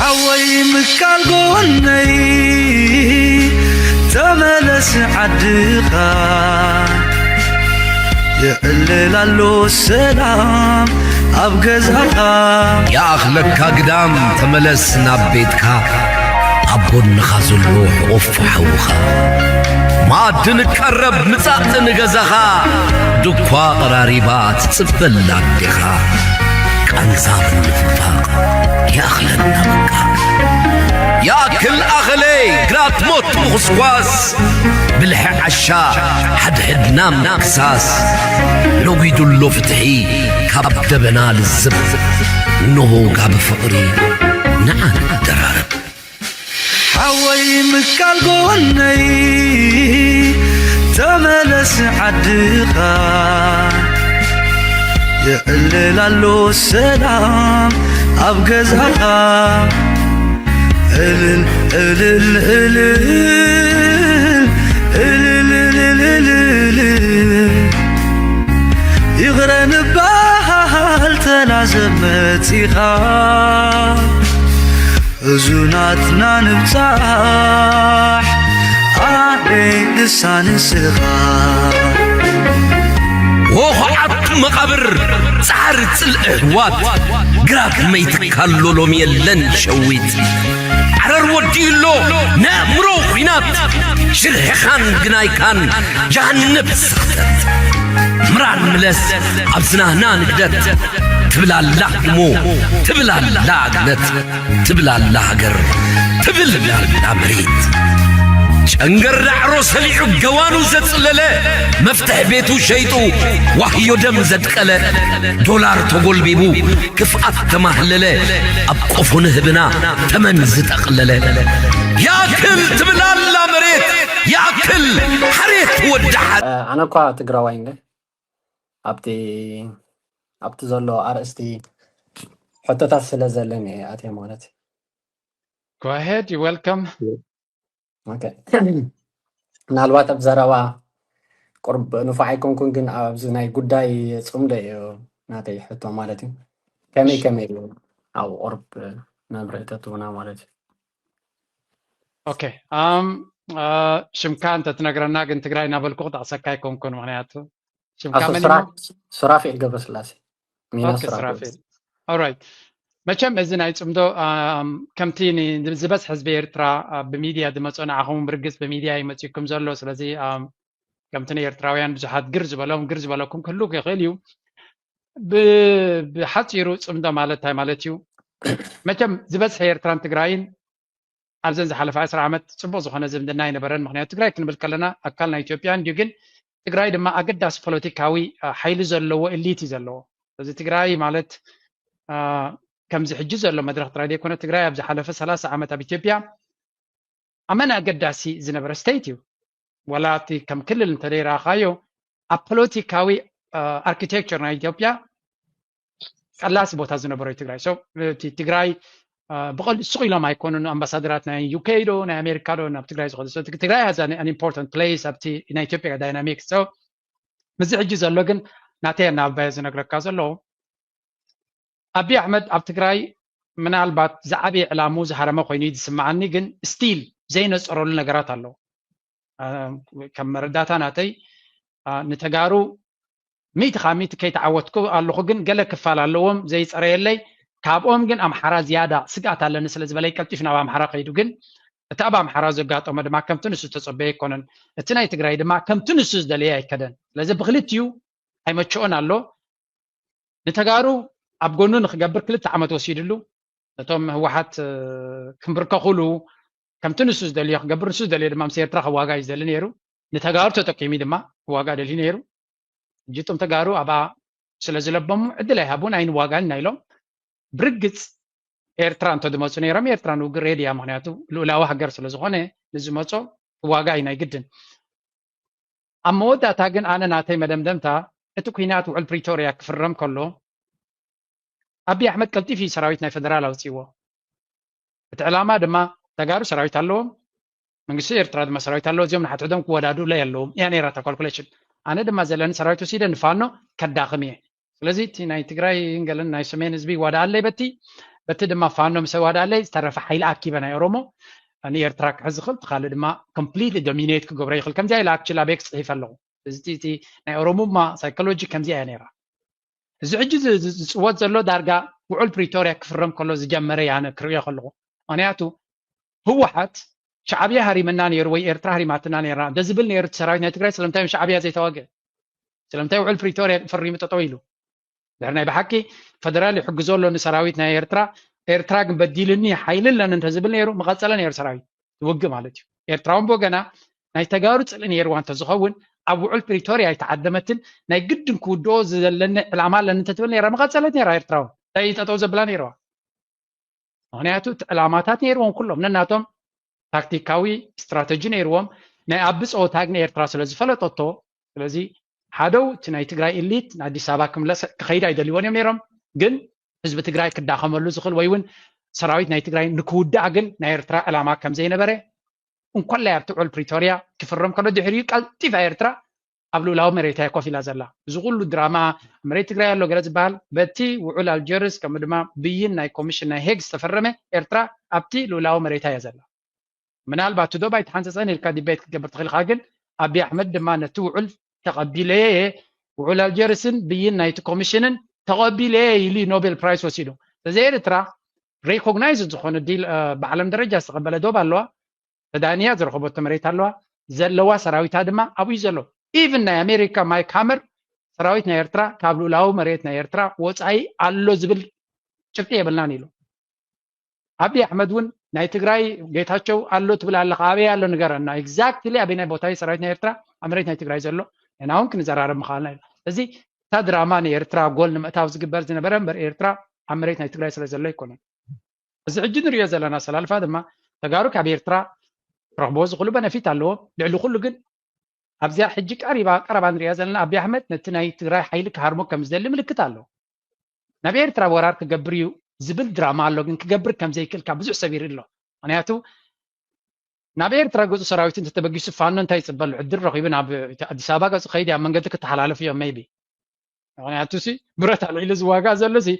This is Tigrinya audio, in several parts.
ሓወይ ምካል ጎነይ ተመለስ ዓድኻ፣ የዕልል ኣሎ ሰላም ኣብ ገዛኻ። ይኣኽለካ ግዳም ተመለስ ናብ ቤትካ፣ ኣብ ጎንኻ ዘሎ ሕቑፍ ሓውኻ። መኣዲ ንቀረብ ምጻእ ንገዛኻ፣ ድኳ ቀራሪባ ትጽበላ ኣዴኻ። ቃንዛ ምንፍፋቕ ይኣኽለና በቃ። ይኣክል ኣኸለ ግራት ሞት ምኹስኳስ፣ ብልሒ ዓሻ ሓድሕድና ምክሳስ። ነጒዱ ኣሎ ፍትሒ ካብ ደበና ልዝብ፣ እንሆ ጋቢ ፍቕሪ ንዓ ንደራረብ። ሓወይ ምካል ጎነይ ተመለስ ዓድኻ፣ የዕልል ኣሎ ሰላም ኣብ ገዛኻ። እልል እልል እልል እልል እልል እልል፣ ይቕረ ንበሃል ተናዘብ መጺኻ። ሕዙናትና ንብጻሕ ኣነ ንሳ ንስኻ። ሆኾዓት መቓብር ጻዕሪ ጽልኢ ኣሕዋት፣ ግራት መይትካሎ ሎሚ የለን ሸዊት። ዓረር ወዲኡ ኣሎ ናይ ኣእምሮ ኲናት፣ ሽርሕኻን ግናይካን ጀሃነብ ስኽተት። ምራን ምለስ ኣብ ዝናህና ንግደት፣ ትብል ኣላ እሞ ትብል ኣላ ግለት። ትብል ኣላ ሃገር፣ ትብል ኣላ መሬት። ጨንገር ዳዕሮ ሰሊዑ ገዋኑ ዘጽለለ፣ መፍትሕ ቤቱ ሸይጡ ዋህዮ ደም ዘድቀለ፣ ዶላር ተጎልቢቡ ክፍኣት ተማህለለ፣ ኣብ ቆፎ ንህብና ተመን ዝጠቕለለ። ያክል ትብል ኣላ መሬት፣ ያክል ሓሬት ወዲ ሓ- ኣነ እኳ ትግራዋይ እንደ ኣብቲ ኣብቲ ዘሎ ኣርእስቲ ሕቶታት ስለ ዘለኒ እየ ኣትየ ማለት እዩ። Go ahead, you're welcome. Okay። ምናልባት ኣብ ዘረባ ቁርብ ንፉዕ ኣይኮንኩን፣ ግን ኣብዚ ናይ ጉዳይ ጽምዶ እዩ ናተይ ሕቶ ማለት እዩ። ከመይ ከመይ እዩ ኣብ ቁርብ መብርሂ ተትህቡና ማለት እዩ። Okay. Um, uh, ሽምካ እንተ ትነግረና ግን ትግራይ እናበልኩ ክጠቕሰካ ኣይኮንኩን፣ ምክንያቱ ሽምካ ኣቶ መን ሱራ- እዩ? ሱራፌል ገብረስላሴ ሚና Okay, ሱራፌል ሱራፌል። Alright. መቸም እዚ ናይ ጽምዶ um, ከምቲ ን- ዝበዝሕ ህዝቢ ኤርትራ uh, ብሚድያ ዝመጾ ንዓኹም ብርግጽ ብሚድያ ይመጽኩም ዘሎ። ስለዚ um, ከምቲ ንኤርትራውያን ብዙሓት ግር ዝበሎም ግር ዝበለኩም ክህሉ ይኽእል እዩ። ብ- ብሓጺሩ ጽምዶ ማለት እንታይ ማለት እዩ? መቸም ዝበዝሐ ኤርትራን ትግራይን ኣብዘን ዝሓለፈ ዕስራ ዓመት ጽቡቕ ዝኾነ ዝምድና ኣይነበረን። ምክንያቱ ትግራይ ክንብል ከለና ኣካል ናይ ኢትዮጵያ እንድዩ፣ ግን ትግራይ ድማ ኣገዳሲ ፖለቲካዊ uh, ሓይሊ ዘለዎ ኤሊት እዩ ዘለዎ። እዚ ትግራይ ማለት uh, ከምዚ ሕጂ ዘሎ መድረኽ ጥራይ ዘይኮነ ትግራይ ኣብ ዝሓለፈ ሰላሳ ዓመት ኣብ ኢትዮጵያ ኣመን ኣገዳሲ ዝነበረ ስቴት እዩ። ወላ እቲ ከም ክልል እንተደይረኣኻዮ ኣብ ፖለቲካዊ ኣርኪቴክቸር ናይ ኢትዮጵያ ቀላሲ ቦታ ዝነበሮ እዩ ትግራይ። So እቲ ትግራይ uh, ብቐል ሱቕ ኢሎም ኣይኮኑን ኣምባሳደራት ናይ ዩኬ ዶ ናይ ኣሜሪካ ዶ ናብ ትግራይ ዝኸዱ። So ትግራይ has an, an important place ኣብቲ ናይ ኢትዮጵያ ዳይናሚክስ። So ምስዚ ሕጂ ዘሎ ግን ናተይ ኣናብባየ ዝነግረካ ዘለዉ ኣቢ ኣሕመድ ኣብ ትግራይ ምናልባት ዝዓበየ ዕላሙ ዝሃረመ ኮይኑ እዩ ዝስምዓኒ፣ ግን ስቲል ዘይነፀረሉ ነገራት ኣለዉ። ከም መረዳታ ናተይ ንተጋሩ ሚእቲ ካብ ሚእቲ ከይተዓወትኩ ኣለኹ፣ ግን ገለ ክፋል ኣለዎም ዘይፀረየለይ። ካብኦም ግን ኣምሓራ ዝያዳ ስግኣት ኣለኒ ስለ ዝበለይ ቀልጢፉ ናብ ኣምሓራ ከይዱ። ግን እቲ ኣብ ኣምሓራ ዘጋጠሞ ድማ ከምቲ ንሱ ዝተፀበየ ኣይኮነን። እቲ ናይ ትግራይ ድማ ከምቲ ንሱ ዝደለየ ኣይከደን። ስለዚ ብክልቲኡ ኣይመቸኦን ኣሎ። ንተጋሩ ኣብ ጎኑ ንክገብር ክልተ ዓመት ወሲድሉ። ነቶም ህወሓት ክንብርከኹሉ ከምቲ ንሱ ዝደልዮ ክገብር፣ ንሱ ዝደልዮ ድማ ምስ ኤርትራ ክዋጋ እዩ ዝደሊ ነይሩ። ንተጋሩ ተጠቂሙ ድማ ክዋጋ ደልዩ ነይሩ። ሕጂ እቶም ተጋሩ ኣብኣ ስለ ዝለበሙ ዕድል ኣይሃቡን ኣይንዋጋን ኢና ኢሎም። ብርግፅ ኤርትራ እንተዝመፁ ነይሮም ኤርትራ ንውግእ ሬድያ፣ ምክንያቱ ልኡላዊ ሃገር ስለ ዝኾነ ንዝመፆ ክዋጋ እዩ ናይ ግድን። ኣብ መወዳእታ ግን ኣነ ናተይ መደምደምታ እቲ ኲናት ውዕል ፕሪቶርያ ክፍረም ከሎ ኣቢ ኣሕመድ ቀልጢፉ እዩ ሰራዊት ናይ ፈደራል ኣውፅእዎ። እቲ ዕላማ ድማ ተጋሩ ሰራዊት ኣለዎም፣ መንግስቲ ኤርትራ ድማ ሰራዊት ኣለዎ። እዚኦም ንሓድሕዶም ክወዳድሩለይ ኣለዎም እያ ነይራ እታ ካልኩሌሽን። ኣነ ድማ ዘለኒ ሰራዊት ወሲደ ንፋኖ ከዳኽም እየ። ስለዚ እቲ ናይ ትግራይ ገለን ናይ ሰሜን ህዝቢ ይዋዳኣለይ በቲ በቲ ድማ ፋኖ ምስ ኣዋዳለይ ዝተረፈ ሓይሊ ኣኪበ ናይ ኦሮሞ ንኤርትራ ክሕዝ ይኽእል፣ እቲ ካልእ ድማ ኮምፕሊትሊ ዶሚኔት ክገብሮ ይኽእል። ከምዚኣ ኢለ ኣክቹሊ ኣብ ኤክስ ጽሒፈ ኣለኹ። እዚ እቲ ናይ ኦሮሙማ ሳይኮሎጂ ከምዚኣ እያ ነይራ። እዚ ሕጂ ዝ- ዝ- ዝፅወት ዘሎ ዳርጋ ውዑል ፕሪቶርያ ክፍረም ከሎ ዝጀመረ እያ ኣነ ክርእዮ ከለኹ። ምክንያቱ ህወሓት ሻዕብያ ሃሪመና ነይሩ ወይ ኤርትራ ሃሪማትና ነይራ እንተዝብል ነይሩ እቲ ሰራዊት ናይ ትግራይ ስለምንታይ ሻዕብያ ዘይተዋግእ? ስለምንታይ ውዕል ፕሪቶርያ ፈሪሙ ጠጠው ኢሉ? ድሕሪ ናይ ብሓቂ ፈደራል ይሕግዞ ኣሎ ንሰራዊት ናይ ኤርትራ፣ ኤርትራ ግን በዲልኒ ሓይሊ ኣለኒ እንተዝብል ነይሩ መቐፀለ ነይሩ ሰራዊት ትውግእ ማለት እዩ። ኤርትራ እውን ብወገና ናይ ተጋሩ ፅልኢ ነይርዋ እንተዝኸውን ኣብ ውዕል ፕሪቶርያ ኣይተዓደመትን። ናይ ግድን ክውድኦ ዘለኒ ዕላማ ኣለኒ እንተትብል ነይራ መቐፀለት ነይራ ኤርትራ እውን እንታይ ጠጠው ዘብላ ነይርዋ። ምክንያቱ እቲ ዕላማታት ነይርዎም ኩሎም ነናቶም ታክቲካዊ ስትራተጂ ነይርዎም። ናይ ኣቢ ፀወታ ግን ኤርትራ ስለ ዝፈለጠቶ ስለዚ ሓደው እቲ ናይ ትግራይ ኢሊት ንኣዲስ ኣበባ ክምለስ ክኸይድ ኣይደልይዎን እዮም ነይሮም። ግን ህዝቢ ትግራይ ክዳኸመሉ ዝኽእል ወይ እውን ሰራዊት ናይ ትግራይ ንክውዳእ ግን ናይ ኤርትራ ዕላማ ከም ዘይነበረ እንኮላይ ኣብቲ ውዕል ፕሪቶርያ ክፍረም ከሎ ድሕሪኡ ቀልጢፋ ኤርትራ ኣብ ልኡላዊ መሬታ እያ ኮፍ ኢላ ዘላ። እዚ ኩሉ ድራማ መሬት ትግራይ ኣሎ ገለ ዝበሃል በቲ ውዑል ኣልጀርስ ከምኡ ድማ ብይን ናይ ኮሚሽን ናይ ሄግ ዝተፈረመ ኤርትራ ኣብቲ ልኡላዊ መሬታ እያ ዘላ። ምናልባት እቲ ዶብ ኣይተሓንፀፀን ኢልካ ዲቤት ክትገብር ትኽእል ኢኻ፣ ግን ኣቢ ኣሕመድ ድማ ነቲ ውዑል ተቐቢለየ እየ፣ ውዑል ኣልጀርስን ብይን ናይቲ ኮሚሽንን ተቐቢለየ ኢሉ እዩ ኖቤል ፕራይስ ወሲዱ። ስለዚ ኤርትራ ሬኮግናይዝ ዝኾነ ዲል ብዓለም ደረጃ ዝተቐበለ ዶብ ኣለዋ። ተዳንያ ዝረኸበቶ መሬት ኣለዋ። ዘለዋ ሰራዊታ ድማ ኣብኡ እዩ ዘሎ። ኢቭን ናይ ኣሜሪካ ማይክ ሃመር ሰራዊት ናይ ኤርትራ ካብ ልኡላዊ መሬት ናይ ኤርትራ ወፃኢ ኣሎ ዝብል ጭብጢ የብልናን ኢሉ። ኣቢ ኣሕመድ እውን ናይ ትግራይ ጌታቸው ኣሎ ትብል ኣለኻ፣ ኣበይ ኣሎ ንገረና፣ ኤግዛክትሊ ኣበይ ናይ ቦታ እዩ ሰራዊት ናይ ኤርትራ ኣብ መሬት ናይ ትግራይ ዘሎ፣ ንሕና እውን ክንዘራረብ ምኽኣልና ኢሉ። ስለዚ እታ ድራማ ንኤርትራ ጎል ንምእታው ዝግበር ዝነበረ እምበር ኤርትራ ኣብ መሬት ናይ ትግራይ ስለ ዘሎ ኣይኮነን። እዚ ሕጂ ንሪኦ ዘለና ኣሰላልፋ ድማ ተጋሩ ካብ ኤርትራ ክረኽብዎ ዝኽእሉ በነፊት ኣለዎም። ልዕሊ ኩሉ ግን ኣብዚኣ ሕጂ ቀሪባ ቀረባ ንሪኣ ዘለና ኣቢ ኣሕመድ ነቲ ናይ ትግራይ ሓይሊ ክሃርሞ ከም ዝደሊ ምልክት ኣሎ። ናብ ኤርትራ ወራር ክገብር እዩ ዝብል ድራማ ኣሎ፣ ግን ክገብር ከም ዘይክእል ካብ ብዙሕ ሰብ ይርኢ ኣሎ። ምክንያቱ ናብ ኤርትራ ገፁ ሰራዊት እንተተበጊሱ ፋኖ እንታይ ይፅበሉ? ዕድል ረኺቡ ናብ ኣዲስ ኣበባ ገፁ ከይድ ኣብ መንገዲ ክተሓላለፉ እዮም ሜይቢ። ምክንያቱ ሲ ብረት ኣልዒሉ ዝዋጋእ ዘሎ ሲ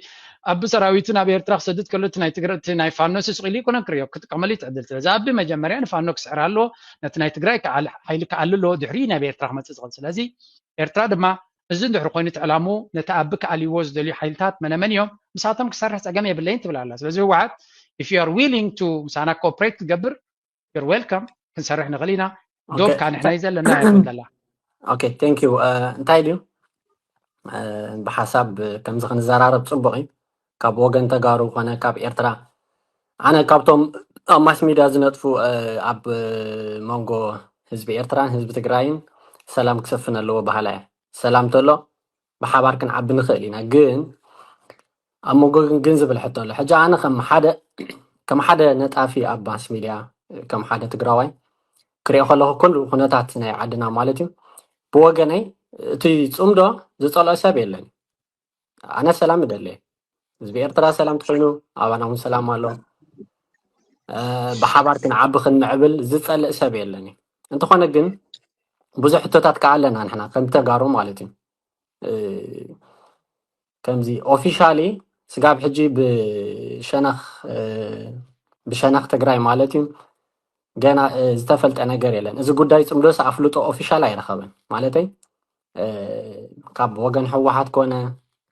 ኣቢ ሰራዊቱ ናብ ኤርትራ ክሰድድ ከሎ እቲ ናይ ትግረ እቲ ናይ ፋኖ ሲ ስቕ ኢሉ ይኮነን ክሪኦ ክጥቀመሉ ይትዕድል። ስለዚ ኣቢ መጀመርያ ንፋኖ ክስዕር ኣለዎ፣ ነቲ ናይ ትግራይ ከዓል- ሓይሊ ክኣሊ ኣለዎ፣ ድሕሪ ናብ ኤርትራ ክመፅእ ዝኽእል። ስለዚ ኤርትራ ድማ እዚ እንድሕሪ ኮይኑ እቲ ዕላምኡ ነቲ ኣቢ ክኣልይዎ ዝደልዩ ሓይልታት መነመን እዮም፣ ምሳቶም ክሰርሕ ፀገም የብለይን ትብል ኣላ። ስለዚ ህወሓት if you are willing to ምሳና ኮኦፕሬት ክገብር you're welcome ክንሰርሕ ንኽእል ኢና። ዶብ ኦኬ፣ ካንሕና እዩ ዘለና ይብል ዘላ። ኦኬ፣ ቴንክ ዩ። እንታይ ድዩ ብሓሳብ ከምዚ ክንዘራረብ ፅቡቅ እዩ። ካብ ወገን ተጋሩ ኮነ ካብ ኤርትራ ኣነ ካብቶም ኣብ ማስ ሚድያ ዝነጥፉ ኣብ መንጎ ህዝቢ ኤርትራን ህዝቢ ትግራይን ሰላም ክሰፍን ኣለዎ በሃላ እየ። ሰላም ተሎ ብሓባር ክንዓቢ ንኽእል ኢና። ግን ኣብ መንጎ ግን ግን ዝብል ሕቶ ኣሎ። ሕጂ ኣነ ከም ሓደ ከም ሓደ ነጣፊ ኣብ ማስ ሚድያ ከም ሓደ ትግራዋይ ክሪኦ ከለኹ ኩሉ ኩነታት ናይ ዓድና ማለት እዩ ብወገነይ እቲ ፅምዶ ዝፀልኦ ሰብ የለን። ኣነ ሰላም እደሊ። ህዝቢ ኤርትራ ሰላም ትኾይኑ ኣባና እውን ሰላም ኣሎ። ብሓባር ክንዓቢ ክንምዕብል ዝፀልእ ሰብ የለን። እንተኾነ ግን ብዙሕ ሕቶታት ከዓ ኣለና ንሕና ከም ተጋሩ ማለት እዩ። ከምዚ ኦፊሻሊ ስጋብ ሕጂ ብሸነኽ ብሸነኽ ትግራይ ማለት እዩ ገና ዝተፈልጠ ነገር የለን። እዚ ጉዳይ ፅምዶስ ኣፍልጦ ኦፊሻል ኣይረኸበን ማለተይ ካብ ወገን ህወሓት ኮነ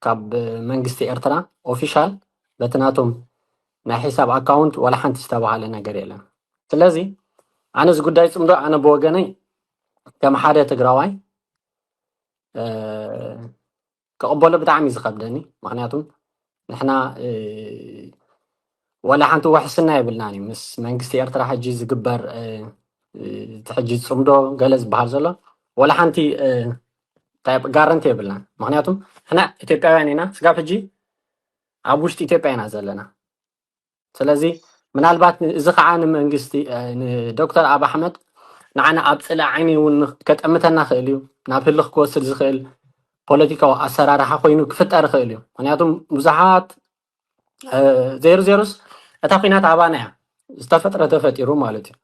ካብ መንግስቲ ኤርትራ ኦፊሻል በቲ ናቶም ናይ ሒሳብ ኣካውንት ዋላ ሓንቲ ዝተባሃለ ነገር የለን። ስለዚ ኣነ እዚ ጉዳይ ፅምዶ ኣነ ብወገነይ ከም ሓደ ትግራዋይ ክቕበሎ ብጣዕሚ እዩ ዝኸብደኒ። ምክንያቱም ንሕና ዋላ ሓንቲ ውሕስና የብልናን እዩ ምስ መንግስቲ ኤርትራ ሕጂ ዝግበር እቲ ሕጂ ፅምዶ ገለ ዝበሃል ዘሎ ዋላ ሓንቲ ጋረንቲ የብልናን። ምክንያቱም ንሕና ኢትዮጵያውያን ኢና፣ ስጋብ ሕጂ ኣብ ውሽጢ ኢትዮጵያ ኢና ዘለና። ስለዚ ምናልባት እዚ ከዓ ንመንግስቲ ንዶክተር ኣብ ኣሕመድ ንዓና ኣብ ፅላእ ዓይኒ እውን ከጠምተና ክእል እዩ፣ ናብ ህልኽ ክወስድ ዝኽእል ፖለቲካዊ ኣሰራርሓ ኮይኑ ክፍጠር ይኽእል እዩ። ምክንያቱም ብዙሓት ዜሩ ዜሩስ እታ ኩናት ኣባና እያ ዝተፈጥረ ተፈጢሩ ማለት እዩ።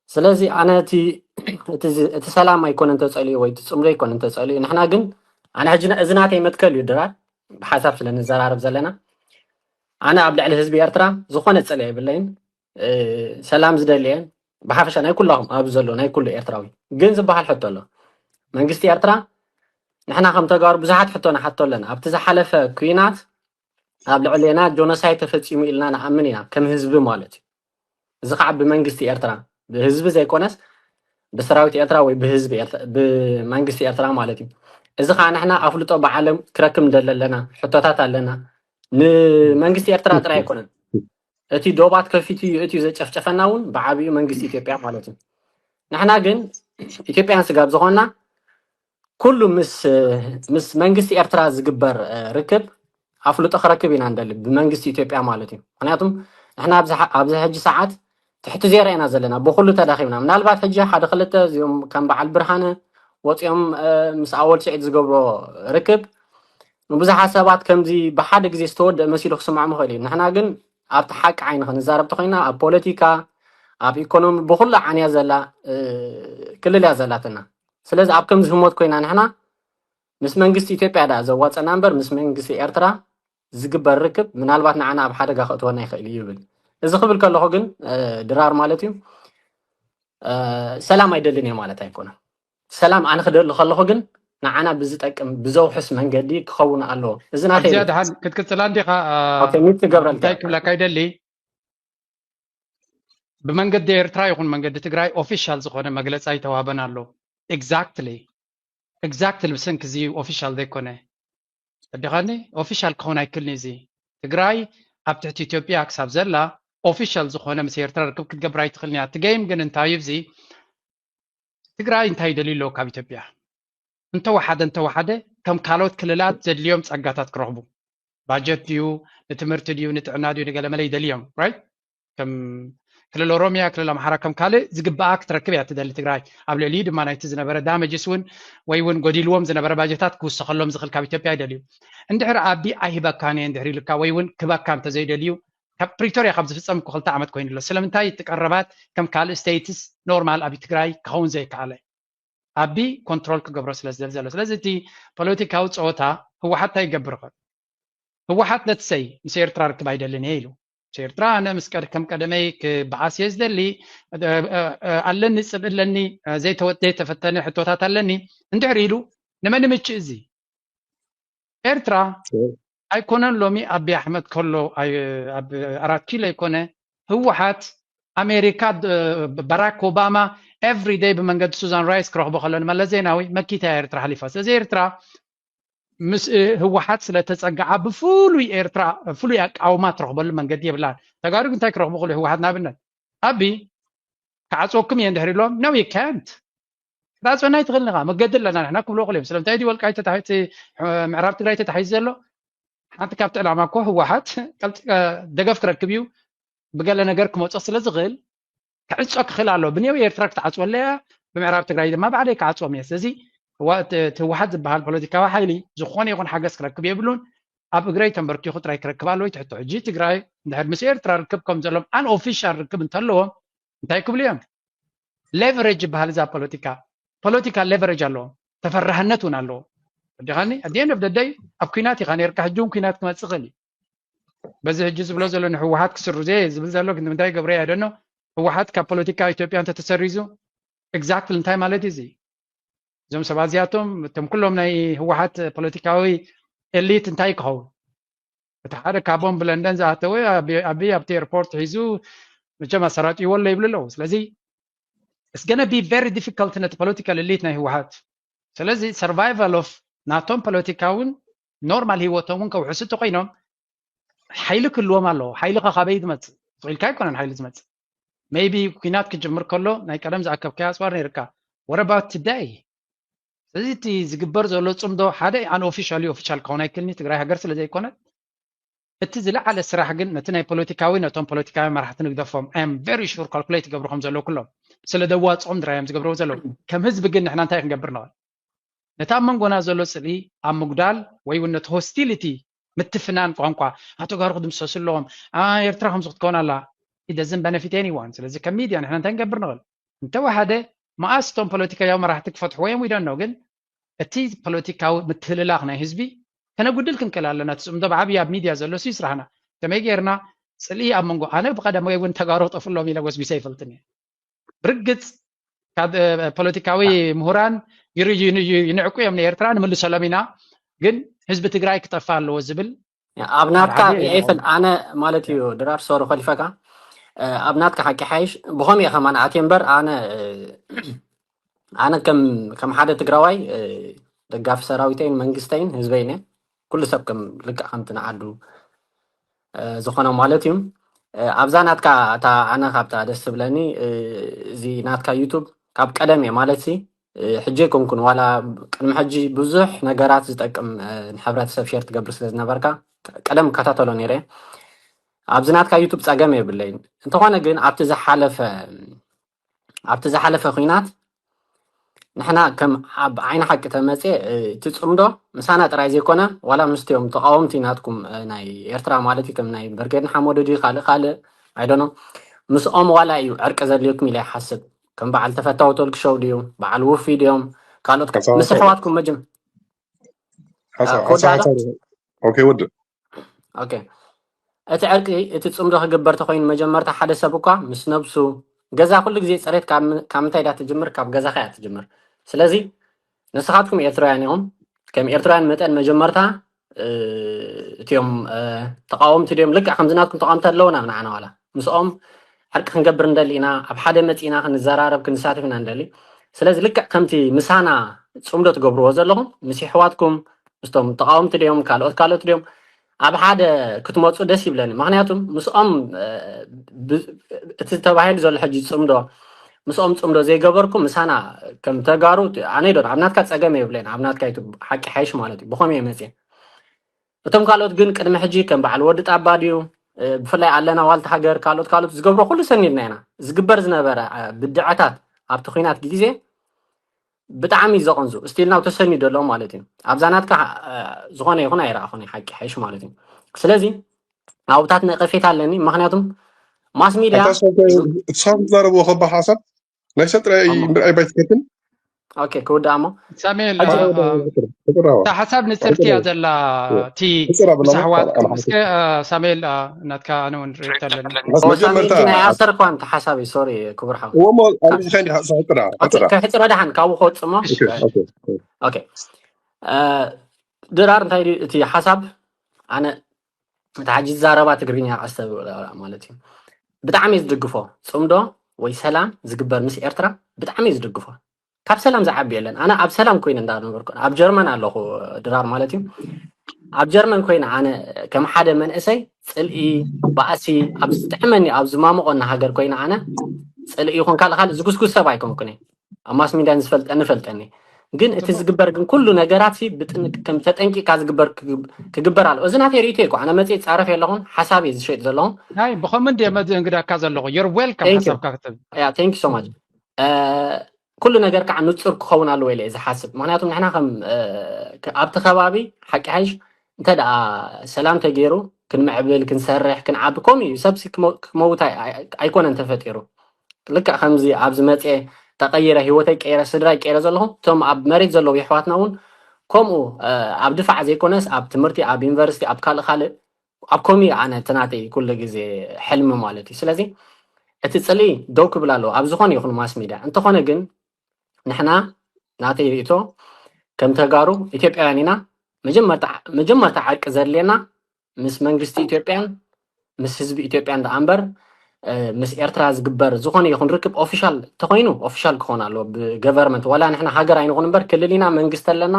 ስለዚ ኣነ እቲ ሰላም ኣይኮነን ተፀልዩ ወይ እቲ ፅምዶ ኣይኮነን ተፀልዩ። ንሕና ግን ኣነ ሕጂ እዚ ናተይ መትከል እዩ ድራር ብሓሳብ ስለ ንዘራረብ ዘለና ኣነ ኣብ ልዕሊ ህዝቢ ኤርትራ ዝኾነ ጽልኢ የብለይን። ሰላም ዝደልየን ብሓፈሻ ናይ ኩላኹም ኣብ ዘሎ ናይ ኩሉ ኤርትራዊ ግን ዝበሃል ሕቶ ኣሎ። መንግስቲ ኤርትራ ንሕና ከም ተጋሩ ብዙሓት ሕቶ ንሓቶ ኣለና። ኣብቲ ዝሓለፈ ኩናት ኣብ ልዕሌና ጆኖሳይድ ተፈጺሙ ኢልና ንኣምን ኢና ከም ህዝቢ ማለት እዩ። እዚ ከዓ ብመንግስቲ ኤርትራ ብህዝቢ ዘይኮነስ ብሰራዊት ኤርትራ ወይ ብህዝቢ ብመንግስቲ ኤርትራ ማለት እዩ። እዚ ከዓ ንሕና ኣፍልጦ ብዓለም ክረክብ እንደለ ኣለና ሕቶታት ኣለና። ንመንግስቲ ኤርትራ ጥራይ ኣይኮነን እቲ ዶባት ከፊቱ እዩ እቲ ዘጨፍጨፈና እውን ብዓብዩ መንግስቲ ኢትዮጵያ ማለት እዩ። ንሕና ግን ኢትዮጵያን ስጋብ ዝኾንና ኩሉ ምስ ምስ መንግስቲ ኤርትራ ዝግበር ርክብ ኣፍልጦ ክረክብ ኢና እንደሊ ብመንግስቲ ኢትዮጵያ ማለት እዩ። ምክንያቱም ንሕና ኣብዚ ሕጂ ሰዓት ትሕቲ ዜሮ ኢና ዘለና ብኩሉ ተዳኺምና። ምናልባት ሕጂ ሓደ ክልተ እዚኦም ከም በዓል ብርሃነ ወፂኦም ምስ ኣወል ስዒድ ዝገብሮ ርክብ ንብዙሓት ሰባት ከምዚ ብሓደ ግዜ ዝተወደአ መሲሉ ክስምዖም ይኽእል እዩ። ንሕና ግን ኣብቲ ሓቂ ዓይኒ ክንዛረብ ተኮይና ኣብ ፖለቲካ ኣብ ኢኮኖሚ ብኩሉ ዓንያ ዘላ ክልል እያ ዘላትና። ስለዚ ኣብ ከምዚ ህሞት ኮይና ንሕና ምስ መንግስቲ ኢትዮጵያ ዳ ዘዋፀና እምበር ምስ መንግስቲ ኤርትራ ዝግበር ርክብ ምናልባት ንዓና ኣብ ሓደጋ ከእትወና ይኽእል እዩ ይብል። እዚ ክብል ከለኹ ግን ድራር ማለት እዩ ሰላም ኣይደልን እየ ማለት ኣይኮነን። ሰላም ኣነ ክደሊ ከለኹ ግን ንዓና ብዝጠቅም ብዘውሕስ መንገዲ ክኸውን ኣለዎ። እዚ ናተይ ድሓን ክትቅፅላ እንዲኻ ሚት ትገብረል እንታይ ክብለካ ይደሊ ብመንገዲ ኤርትራ ይኹን መንገዲ ትግራይ ኦፊሻል ዝኾነ መግለፂ ኣይተዋህበን ኣሎ። ኤግዛክትሊ ኤግዛክትሊ ብሰንኪ እዚ ኦፊሻል ዘይኮነ ኣዲኻኒ ኦፊሻል ክኸውን ኣይክልኒ እዚ ትግራይ ኣብ ትሕቲ ኢትዮጵያ ክሳብ ዘላ ኦፊሻል ዝኾነ ምስ ኤርትራ ርክብ ክትገብር ኣይትኽልኒ እያ። እቲ ገይም ግን እንታይ እዩ እዚ ትግራይ እንታይ ይደልዩ ኣለዉ ካብ ኢትዮጵያ እንተወሓደ እንተወሓደ ከም ካልኦት ክልላት ዘድልዮም ጸጋታት ክረኽቡ ባጀት ድዩ ንትምህርቲ ድዩ ንጥዕና ድዩ ንገለመለ ይደልዮም ራይት ከም ክልል ኦሮሚያ ክልል ኣምሓራ ከም ካልእ ዝግባኣ ክትረክብ እያ ትደሊ ትግራይ ኣብ ልዕሊኡ ድማ ናይቲ ዝነበረ ዳመጅስ እውን ወይ እውን ጎዲልዎም ዝነበረ ባጀታት ክውሰኸሎም ዝኽእል ካብ ኢትዮጵያ ይደልዩ እንድሕር ኣቢ ኣይህበካን እየ እንድሕር ኢልካ ወይ እውን ክበካ እንተዘይደልዩ ካብ ፕሪቶርያ ካብ ዝፍፀም እኮ ክልተ ዓመት ኮይኑ ኣሎ ስለምንታይ እቲ ቀረባት ከም ካልእ ስቴትስ ኖርማል ኣብ ትግራይ ክኸውን ዘይከኣለ ኣቢ ኮንትሮል ክገብሮ ስለ ዝደል ዘሎ ስለዚ እቲ ፖለቲካዊ ፀወታ ህወሓት እንታይ ይገብር ይኽእል ህወሓት ለትሰይ ምስ ኤርትራ ርክብ ኣይደልን እየ ኢሉ ምስ ኤርትራ ኣነ ምስ ቀድ ከም ቀደመይ ክበዓስ እየ ዝደሊ ኣለኒ ፅልኢ ኣለኒ ዘይተወ- ዘይተፈተነ ሕቶታት ኣለኒ እንድሕር ኢሉ ንመን ምችእ እዚ ኤርትራ ኣይኮነን ሎሚ ኣቢ ኣሕመድ ከሎ ኣይ- ኣብ ኣራት ኪሎ ኣይኮነ ህወሓት ኣሜሪካ ድ- ባራክ ኦባማ ኤቭሪ ደይ ብመንገዲ ሱዛን ራይስ ክረኽቦ ከሎ ንመለስ ዜናዊ መኪታ እያ ኤርትራ ሓሊፋ ስለዚ ኤርትራ ምስ ህወሓት ስለተፀግዓ ብፍሉይ ኤርትራ ፍሉይ ኣቃውማ ትረኽበሉ መንገዲ የብላን ተጋሩ እንታይ ክረኽቡ ክሉ ህወሓት ንኣብነት ኣቢ ክዓፅወኩም እየ እንድሕር ኢሎም no you can't ክትዓፅወና ኣይትኽእልን ኢኻ መገዲ ኣለና ንሕና ክብልዎ ክእል እዮም ስለምንታይ ድዩ ወልቃይት ተታሒቲ ምዕራብ ትግራይ ተታሒዙ ዘሎ ሓንቲ ካብቲ ዕላማ እኮ ህወሓት ደገፍ ክረክብ እዩ ብገለ ነገር ክመፆ ስለ ዝኽእል ክዕፆ ክኽእል ኣሎ ብኔው ኤርትራ ክትዓፅወለያ ብምዕራብ ትግራይ ድማ ባዕለይ ክዓፅዎም እየ ስለዚ ህወሓት ዝበሃል ፖለቲካዊ ሓይሊ ዝኾነ ይኹን ሓገዝ ክረክብ የብሉን ኣብ እግረይ ተንበርኪኹ ጥራይ ክረክብ ኣለዎ ትሕቶ ሕጂ ትግራይ እንድሕር ምስ ኤርትራ ርክብ ከም ዘሎም ኣን ኦፊሻል ርክብ እንተለዎም እንታይ ክብሉ እዮም ሌቨሬጅ ይበሃል እዛ ፖለቲካ ፖለቲካ ሌቨሬጅ ኣለዎ ተፈራህነት እውን ኣለዎ ወዲኻኒ ኣዲን ኦፍ ደደይ ኣብ ኩናት ኢኻ ነርካ ሕጂ እውን ኩናት ክመፅእ ክእል እዩ በዚ ሕጂ ዝብሎ ዘሎ ንህወሓት ክስርዞ እየ ዝብል ዘሎ ግን ምንታይ ገብረ ያደኖ ህወሓት ካብ ፖለቲካ ኢትዮጵያ እንተተሰሪዙ ኤግዛክትሊ እንታይ ማለት እዩ እዚ እዞም ሰባት እዚኣቶም እቶም ኩሎም ናይ ህወሓት ፖለቲካዊ ኤሊት እንታይ ክኸውን እቲ ሓደ ካቦም ብለንደን ዝኣተወ ኣቢ ኣብቲ ኤርፖርት ሒዙ መቸም ኣሰራጢዎ ኣሎ ይብሉ ኣለዉ ስለዚ it's gonna be very difficult ነቲ ፖለቲካል ኤሊት ናይ ህወሓት ስለዚ survival of ናቶም ፖለቲካውን ኖርማል ህይወቶም እውን ከውሕሱ እንተኮይኖም ሓይሊ ክህልዎም ኣለዎ ሓይሊ ከካበይ ዝመፅእ ዝኽኢልካ ኣይኮነን ሓይሊ ዝመፅእ maybe ኩናት ክጅምር ከሎ ናይ ቀደም ዝኣከብካዮ ኣፅዋር ነይርካ what about today ስለዚ እቲ ዝግበር ዘሎ ፅምዶ ሓደ unofficially official ክኸውን ኣይክልኒ ትግራይ ሃገር ስለ ዘይኮነት እቲ ዝለዓለ ስራሕ ግን ነቲ ናይ ፖለቲካዊ ነቶም ፖለቲካዊ መራሕቲ ንግደፎም I am very sure calculate ይገብሩ ከም ዘለዉ ኩሎም ስለ ደዋፅኦም ድራዮም ዝገብርዎ ዘለዉ ከም ህዝቢ ግን ንሕና እንታይ ክንገብር ንኽእል ነታ ኣብ መንጎና ዘሎ ፅልኢ ኣብ ምጉዳል ወይ እውን ነቲ ሆስቲሊቲ ምትፍናን ቋንቋ ኣቶ ጋሩ ክድምሰሱ ኣለዎም ኤርትራ ከምዚ ክትከውን ኣላ it doesn't benefit anyone ስለዚ ከም ሚድያ ንሕና እንታይ ንገብር ንኽእል እንተወሓደ መኣስ እቶም ፖለቲካዊ መራሕቲ ክፈትሕዎ እዮም we don't know ግን እቲ ፖለቲካዊ ምትህልላኽ ናይ ህዝቢ ከነጉድል ክንክእል ኣለና እቲ ፅምዶ ብዓብዪ ኣብ ሚድያ ዘሎ ሲ ስራሕና ከመይ ጌርና ጽልኢ ኣብ መንጎ፣ ኣነ ብቐደመይ እውን ተጋሩ ክጠፍሎም ኢለ ጎስጒሰ ይፈልጥን እየ። ብርግጽ ካብ ፖለቲካዊ ምሁራን ይንዕቁ እዮም ንኤርትራ ንምልሰሎም ኢና፣ ግን ህዝቢ ትግራይ ክጠፋ ኣለዎ ዝብል ኣብ ናትካ ይፈል ኣነ ማለት እዩ ድራር ሶሪ ኮሊፈካ ኣብ ናትካ ሓቂ ሓይሽ ብኸም እየ ከማን ኣትየ እምበር ኣነ ኣነ ከም ሓደ ትግራዋይ ደጋፊ ሰራዊተይን መንግስተይን ህዝበይን ኩሉ ሰብ ከም ልክዕ ከምቲ ንዓዱ ዝኾነ ማለት እዩ። ኣብዛ ናትካ እታ ኣነ ካብታ ደስ ትብለኒ እዚ ናትካ ዩቱብ ካብ ቀደም እየ ማለት ሲ ሕጂ ኣይኮንኩን ዋላ ቅድሚ ሕጂ ብዙሕ ነገራት ዝጠቅም ንሕብረተሰብ ሸር ትገብር ስለ ዝነበርካ ቀደም እከታተሎ ነይረ። ኣብዚ ናትካ ዩቱብ ፀገም የብለይን። እንተኾነ ግን ኣብቲ ዝሓለፈ ኣብቲ ዝሓለፈ ኲናት ንሕና ከም ኣብ ዓይኒ ሓቂ ተመፅየ እቲ ፅምዶ ምሳና ጥራይ ዘይኮነ ዋላ ምስቲኦም ተቃወምቲ ናትኩም ናይ ኤርትራ ማለት እዩ ከም ናይ ብርጌድ ንሓመዱ ድዩ ካልእ ካልእ ኣይደኖ ምስኦም ዋላ እዩ ዕርቂ ዘድልየኩም ኢለ ይሓስብ። ከም በዓል ተፈታዊ ቶልክ ሾው ድዩ በዓል ውፊ ድዮም ካልኦት ምስ ኣሕዋትኩም መጅም ሓሳብ ሓሳብ ሓሳብ ኦኬ ወድእ ኦኬ እቲ ዕርቂ እቲ ፅምዶ ክግበር ተኮይኑ መጀመርታ ሓደ ሰብ እኳ ምስ ነብሱ ገዛ ኩሉ ግዜ ፅሬት ካብ ም- ካብ ምንታይ ዳ ትጅምር ካብ ገዛኻ እያ ትጅምር። ስለዚ ንስኻትኩም ኤርትራውያን ኢኹም ከም ኤርትራውያን መጠን መጀመርታ እ፣ እቲኦም እ፣ ተቃወምቲ ድዮም ልክዕ ከምዚ ናትኩም ተቃወምቲ ኣለውና ንዓና ዋላ ምስኦም ዕርቂ ክንገብር እንደሊ ኢና ኣብ ሓደ መፂእና ክንዘራረብ ክንሳተፍ ኢና እንደሊ። ስለዚ ልክዕ ከምቲ ምሳና ፅምዶ ትገብርዎ ዘለኹም ምስ ይሕዋትኩም ምስቶም ተቃወምቲ ድዮም ካልኦት ካልኦት ድዮም ኣብ ሓደ ክትመፁ ደስ ይብለኒ። ምክንያቱም ምስኦም እቲ ተባሂሉ ዘሎ ሕጂ ፅምዶ ምስኦም ፅምዶ ዘይገበርኩም ምሳና ከም ተጋሩ ኣነ ዶ ኣብ ናትካ ፀገም የብለን ኣብ ናትካ ዩቱብ ሓቂ ሓይሽ ማለት እዩ ብኸም እየ መፅየ። እቶም ካልኦት ግን ቅድሚ ሕጂ ከም በዓል ወዲ ጣባ ድዩ ብፍላይ ኣለና ዋልታ ሃገር ካልኦት ካልኦት ዝገብሮ ኩሉ ሰኒድና ኢና ዝግበር ዝነበረ ብድዐታት ኣብቲ ኩናት ግዜ ብጣዕሚ እዩ ዘቐንዙ ስቲል ናው ተሰኒዱ ኣሎ ማለት እዩ። ኣብዛ ናትካ ዝኾነ ይኹን ኣይረኣኹን ሓቂ ሓይሽ ማለት እዩ። ስለዚ ኣብታት ነቀፌታ ኣለኒ ምክንያቱም ማስ ሚድያ እሳብ ትዛረብዎ ከባ ሓሳብ ናይ ሰብ ጥራይ ምርኣይ ባይትከትን ኦኬ ክውዳእ እሞ ሳሙኤል እታ ሓሳብ ንፅርቲ እያ ዘላ እቲ ምስ ኣሕዋትኩም እስከ ሳሙኤል ናትካ ኣነ እውን ሪኤቶ ኣለኒ መጀመርታ ናይ ኣሰርኳ እንተ ሓሳብ እዩ ሶሪ ክቡር ሓው እሞ ኣብዚ ከይዲ ሓሳብ ጥራ ጥራ ከሕፅሮ ደሓን ካብኡ ክወፅእ እሞ ኦኬ ድራር እንታይ ድዩ እቲ ሓሳብ ኣነ እቲ ሓጂ ዝዛረባ ትግርኛ ቀስ ተብላ ማለት እዩ ብጣዕሚ እየ ዝድግፎ ፅምዶ ወይ ሰላም ዝግበር ምስ ኤርትራ ብጣዕሚ እየ ዝድግፎ ካብ ሰላም ዝዓቢ የለን ኣነ ኣብ ሰላም ኮይነ እንዳነበርኩ ኣብ ጀርመን ኣለኹ ድራር ማለት እዩ ኣብ ጀርመን ኮይነ ኣነ ከም ሓደ መንእሰይ ፅልኢ ባእሲ ኣብ ዝጥዕመኒ ኣብ ዝማምቆኒ ሃገር ኮይነ ኣነ ፅልኢ ይኹን ካልእ ካልእ ዝጉስጉስ ሰብ ኣይኮንኩን ኣብ ማስ ሚድያን ዝፈልጠኒ ፈልጠኒ ግን እቲ ዝግበር ግን ኩሉ ነገራት ሲ ብጥንቅ ከም ተጠንቂቅካ ዝግበር ክግ- ክግበር ኣሎ እዚ ናተይ ርእቶ ይኮ ኣነ መፅእ ፃረፍ የለኹን ሓሳብ እየ ዝሸጥ ዘለኹ ናይ ብኸምኡ እንደ መዘንግዳካ ዘለኹ you're welcome Thank you. ሓሳብካ ክትብ yeah thank you so much ኩሉ ነገር ከዓ ንፁር ክኸውን ኣለዎ ኢለ እየ ዝሓስብ ምክንያቱም ንሕና ከም እ፣ ክ- ኣብቲ ከባቢ ሓቂ ሓይሽ እንተ ደኣ ሰላም ተገይሩ ክንምዕብል ክንሰርሕ ክንዓቢ ከምኡ እዩ ሰብሲ ክመ- ክመውት ኣይ- ኣይ- ኣይኮነን ተፈጢሩ ልክዕ ከምዚ ኣብዚ መፅየ ተቐይረ ህይወተይ ቀይረ ስድራይ ቀይረ ዘለኹ እቶም ኣብ መሬት ዘለዉ የሕዋትና እውን ከምኡ ኣብ ድፋዕ ዘይኮነስ ኣብ ትምህርቲ ኣብ ዩኒቨርሲቲ ኣብ ካልእ ካልእ ኣብ ከምኡ ኣነ እቲ ናተይ ኩሉ ግዜ ሕልሚ ማለት እዩ ስለዚ እቲ ፅልኢ ደው ክብል ኣለዎ ኣብ ዝኾነ ይኹን ማስ ሚድያ እንተኾነ ግን ንሕና ናተይ ርእቶ ከም ተጋሩ ኢትዮጵያውያን ኢና መጀመርታ ዓርቂ ዘድልየና ምስ መንግስቲ ኢትዮጵያን ምስ ህዝቢ ኢትዮጵያን ደኣ እምበር ምስ ኤርትራ ዝግበር ዝኾነ ይኹን ርክብ ኦፊሻል ተኮይኑ ኦፊሻል ክኾን ኣለዎ ብገቨርመንት ዋላ ንሕና ሃገር ኣይንኹን እምበር ክልል ኢና መንግስቲ ኣለና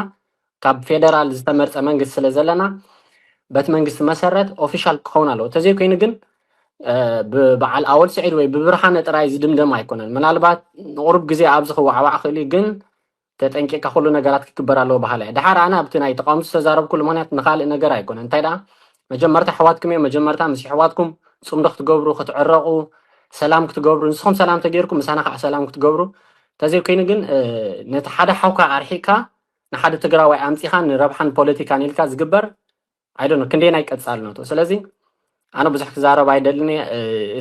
ካብ ፌደራል ዝተመርፀ መንግስቲ ስለ ዘለና በቲ መንግስቲ መሰረት ኦፊሻል ክኸውን ኣለዎ ተዘይኮይኑ ግን ብበዓል ኣወል ስዒድ ወይ ብብርሃነ ጥራይ ዝድምደም ኣይኮነን ምናልባት ንቁሩብ ግዜ ኣብዚ ክዋዕዋዕ ክእል ግን ተጠንቂቅካ ኩሉ ነገራት ክግበር ኣለዎ በሃላ እየ ድሓር ኣነ ኣብቲ ናይ ተቃውምቲ ዝተዛረብኩሉ ምክንያት ንካልእ ነገር ኣይኮነ እንታይ ደኣ መጀመርታ ኣሕዋትኩም እዮም መጀመርታ ምስ ኣሕዋትኩም ፅምዶ ክትገብሩ ክትዕረቁ ሰላም ክትገብሩ ንስኹም ሰላም ተገይርኩም ምሳና ከዓ ሰላም ክትገብሩ ተዘይኮይኑ ግን ነቲ ሓደ ሓውካ ኣርሒቅካ ንሓደ ትግራዋይ ኣምፂኻ ንረብሓን ፖለቲካን ኢልካ ዝግበር ኣይደኖ ክንደይ ናይ ቀፃልነቱ ስለዚ ኣነ ብዙሕ ክዛረብ ኣይደልን እየ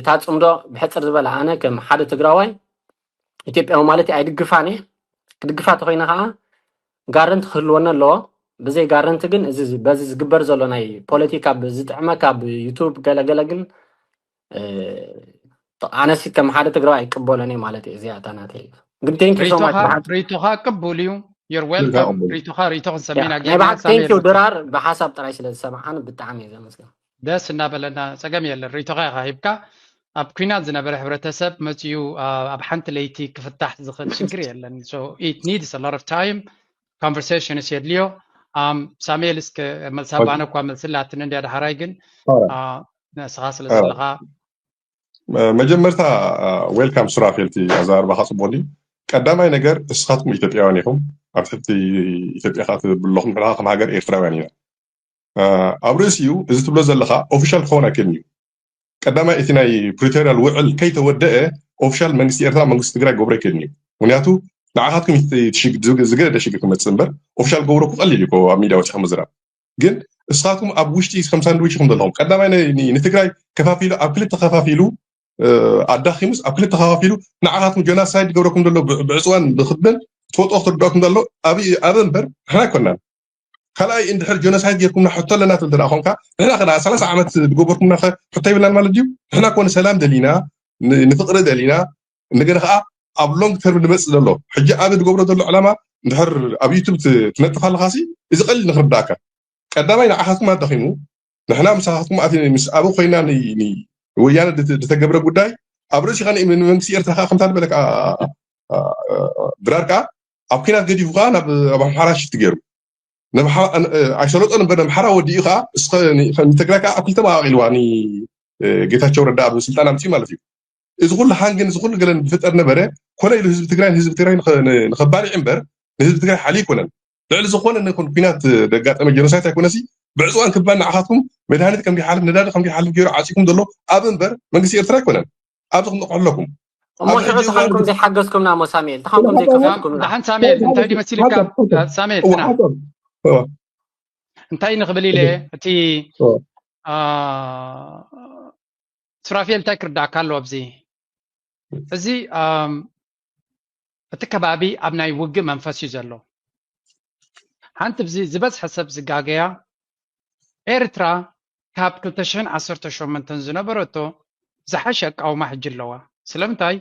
እታ ፅምዶ ብሕፅር ዝበለ ኣነ ከም ሓደ ትግራዋይ ኢትዮጵያዊ ማለት ኣይድግፋን እየ ክድግፋ ተኮይነ ከዓ ጋረንቲ ክህልወኒ ኣለዎ ብዘይ ጋረንቲ ግን እዚ በዚ ዝግበር ዘሎ ናይ ፖለቲካ ዝጥዕመካ ብ YouTube ገለገለ ግን ኣነሲ ከም ሓደ ትግራዋይ ኣይቅበሎን እየ ማለት እዩ። እዚኣ እታ ናተይ ግን thank you so much። ሪቶኻ ቅቡል እዩ። You're welcome። ሪቶኻ ሪቶ ክንሰሚና ናይ ብሓቂ thank you ድራር ብሓሳብ ጥራይ ስለ ዝሰማዓኒ ብጣዕሚ እየ ዘመስግን። ደስ እናበለና ጸገም የለን። ሪቶኻ ኢኻ ሂብካ ኣብ ኩናት ዝነበረ ሕብረተሰብ መፅዩ ኣብ ሓንቲ ለይቲ ክፍታሕ ዝኽእል ሽግር የለን። So it needs a lot of time conversations የድልዮ። ሳሙኤል እስከ መልሳ ባነ እኳ መልስላትን እንዲያ ዳሕራይ ግን ንስኻ ስለ ዘለኻ መጀመርታ welcome ሱራፌል፣ እቲ ኣዘራርባኻ ጽቡቕ እዩ። ቀዳማይ ነገር እስኻትኩም ኢትዮጵያውያን ኢኹም፣ ኣብ ትሕቲ ኢትዮጵያ ከኣ ትብለኹም ንሕና ከም ሃገር ኤርትራውያን ኢና። ኣብ ርእሲኡ እዚ ትብሎ ዘለኻ ኦፊሻል ክኸውን ኣይክእልን እዩ። ቀዳማይ እቲ ናይ ፕሪቶሪያል ውዕል ከይተወደአ ኦፊሻል መንግስቲ ኤርትራ መንግስቲ ትግራይ ክገብሮ ኣይክእልን እዩ። ምክንያቱ ንዓኻትኩም ዝገደደ ሽግር ክመፅእ እምበር ኦፊሻል ክገብረኩ ቀሊል እዩ ኣብ ሚድያ ወፂኹም ምዝራብ። ግን እስኻትኩም ኣብ ውሽጢ ከም ሳንድዊች ኢኹም ዘለኹም። ቀዳማይ ንትግራይ ከፋፊሉ ኣብ ክልተ ከፋፊሉ ኣዳኺሙስ ኣብ ክልተ ከፋፊሉ ንዓኻትኩም ጀኖሳይድ ገብረኩም ዘሎ ብዕፅዋን ብክብን ትፈልጦ ክትርዳኩም ዘሎ ኣብ እምበር ንሕና ኣይኮናን። ካልኣይ እንድሕር ጀኖሳይድ ጌርኩምና ሕቶ ኣለና ትብል ደኣ ኮንካ ንሕና ከ ሰላሳ ዓመት ዝገበርኩምና ከ ሕቶ ይብልናን ማለት ድዩ? ንሕና ኮ ንሰላም ደሊና ንፍቅሪ ደሊና እንደገና ከዓ ኣብ ሎንግ ተርም ንመፅእ ዘሎ ሕጂ ኣብ ዝገብሮ ዘሎ ዕላማ እንድሕር ኣብ ዩቱብ ትነጥፍ ኣለኻሲ እዚ ቀሊል ንክርዳእካ። ቀዳማይ ንዓኻትኩም ኣዳኺሙ ንሕና ምሳኻትኩም ምስ ኣብ ኮይና ወያነ ዝተገብረ ጉዳይ ኣብ ርእሲኻ ንመንግስቲ ኤርትራ ከዓ ከምታ ዝበለካ ድራር ከዓ ኣብ ኩናት ገዲፉ ከዓ ናብ ኣምሓራ ሽፍቲ ገይሩ ኣይሰለጦን እምበር ኣምሓራ ወዲኡ ከዓ ንትግራይ ከዓ ኣብ ክልተ መቃቂልዋ ጌታቸው ረዳ ኣብ ስልጣን ኣምፅኡ ማለት እዩ። እዚ ኩሉ ሃንግን እዚ ኩሉ ገለን ዝፍጠር ነበረ ኮነ ኢሉ ህዝቢ ትግራይ ንህዝቢ ትግራይ ንኸባልዕ እምበር ንህዝቢ ትግራይ ሓሊ ኣይኮነን። ልዕሊ ዝኾነ ነኩን ኩናት ዘጋጠመ ጀኖሳይት ኣይኮነሲ ብዕፅዋን ክባን ንዓኻትኩም መድሃኒት ከም ይሓልፍ ነዳዲ ከም ይሓልፍ ገይሩ ዓፂኩም ዘሎ ኣብ እምበር መንግስቲ ኤርትራ ኣይኮነን። ኣብዚ ክንቕሕ ኣለኩም። እሞ ሽዑ ተኾንኩም ዘይሓገዝኩምና እሞ ሳሙኤል ተኾንኩም ዘይከፈልኩምና። ደሓን ሳሙኤል እንታይ ድዩ መሲልካ? ሳሙኤል ጽናሕ እንታይ ንኽብል ኢለ እቲ ሱራፌል እንታይ ክርዳእካ ኣለዎ ኣብዚ እዚ እቲ ከባቢ ኣብ ናይ ውግእ መንፈስ እዩ ዘሎ። ሓንቲ ብዚ ዝበዝሐ ሰብ ዝጋገያ ኤርትራ ካብ ክልተ ሽሕን ዓሰርተ ሸሞንተን ዝነበረቶ ዝሓሸ ኣቃውማ ሕጂ ኣለዋ። ስለምንታይ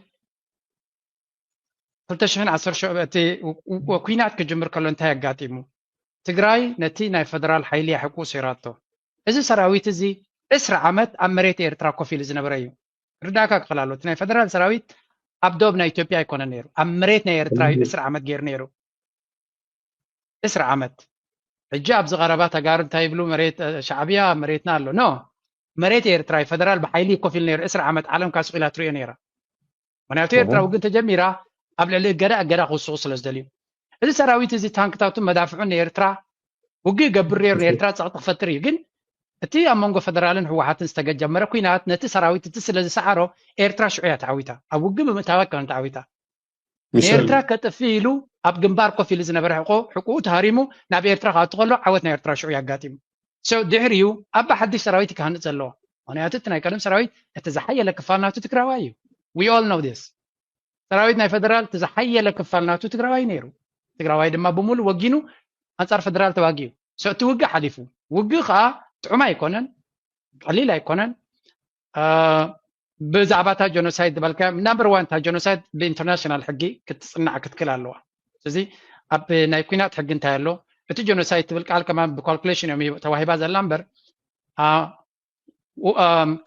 ክልተ ሽሕን ዓሰርተ ሸሞንተን እቲ ኩናት ክጅምር ከሎ እንታይ ኣጋጢሙ? ትግራይ ነቲ ናይ ፈደራል ሓይሊ ኣሕቁ ሰይራቶ። እዚ ሰራዊት እዚ ዕስራ ዓመት ኣብ መሬት ኤርትራ ኮፍ ኢሉ ዝነበረ እዩ። ርዳእካ ክኽላሉ እቲ ናይ ፈደራል ሰራዊት ኣብ ዶብ ናይ ኢትዮጵያ ኣይኮነ ነይሩ ኣብ መሬት ናይ ኤርትራ እዩ ዕስራ ዓመት ገይሩ ነይሩ። ዕስራ ዓመት ሕጂ ኣብዚ ቀረባ ተጋሩ እንታይ ይብሉ መሬት ሻዕብያ መሬትና ኣሎ ኖ መሬት ኤርትራ እዩ ፈደራል ብሓይሊ ኮፍ ኢሉ ነይሩ ዕስራ ዓመት ዓለም ካስቂላ ትሪኦ ነይራ። ምክንያቱ ኤርትራ ውግን ተጀሚራ ኣብ ልዕሊ እገዳ እገዳ ክውስኹ ስለ ዝደልዩ እዚ ሰራዊት እዚ ታንክታቱ መዳፍዑን ንኤርትራ ውግእ ይገብር ነይሩ ንኤርትራ ፀቕጢ ክፈጥር እዩ ግን እቲ ኣብ መንጎ ፈደራልን ህወሓትን ዝተገጀመረ ኩናት ነቲ ሰራዊት እቲ ስለ ዝሰዓሮ ኤርትራ ሽዑ እያ ተዓዊታ ኣብ ውግእ ብምእታዋ ኣይኮነን ተዓዊታ ንኤርትራ ከጥፍ ኢሉ ኣብ ግንባር ኮፍ ኢሉ ዝነበረ ሕቆ ሕቁኡ ተሃሪሙ ናብ ኤርትራ ክኣቱ ከሎ ዓወት ናይ ኤርትራ ሽዑ ያጋጢሙ ድሕሪኡ ኣብ ሓድሽ ሰራዊት ይክሃንፅ ዘለዎ ምክንያቱ እቲ ናይ ቀደም ሰራዊት እቲ ዝሓየለ ክፋል ናቱ ትግራዋይ እዩ we all know this ሰራዊት ናይ ፈደራል እቲ ዝሓየለ ክፋል ናቱ ትግራዋይ ነይሩ ትግራዋይ ድማ ብምሉ ወጊኑ ኣንፃር ፈደራል ተዋጊኡ እቲ ውግእ ሓሊፉ ውግእ ከዓ ጥዑም ኣይኮነን ቀሊል ኣይኮነን ብዛዕባ እታ ጀኖሳይድ ዝበልካ ናምበር ዋን እታ ጀኖሳይድ ብኢንተርናሽናል ሕጊ ክትፅናዕ ክትክል ኣለዋ እዚ ኣብ ናይ ኩናት ሕጊ እንታይ ኣሎ እቲ ጀኖሳይድ ትብል ቃል ከማን ብካልኩሌሽን እዮም ተዋሂባ ዘላ እምበር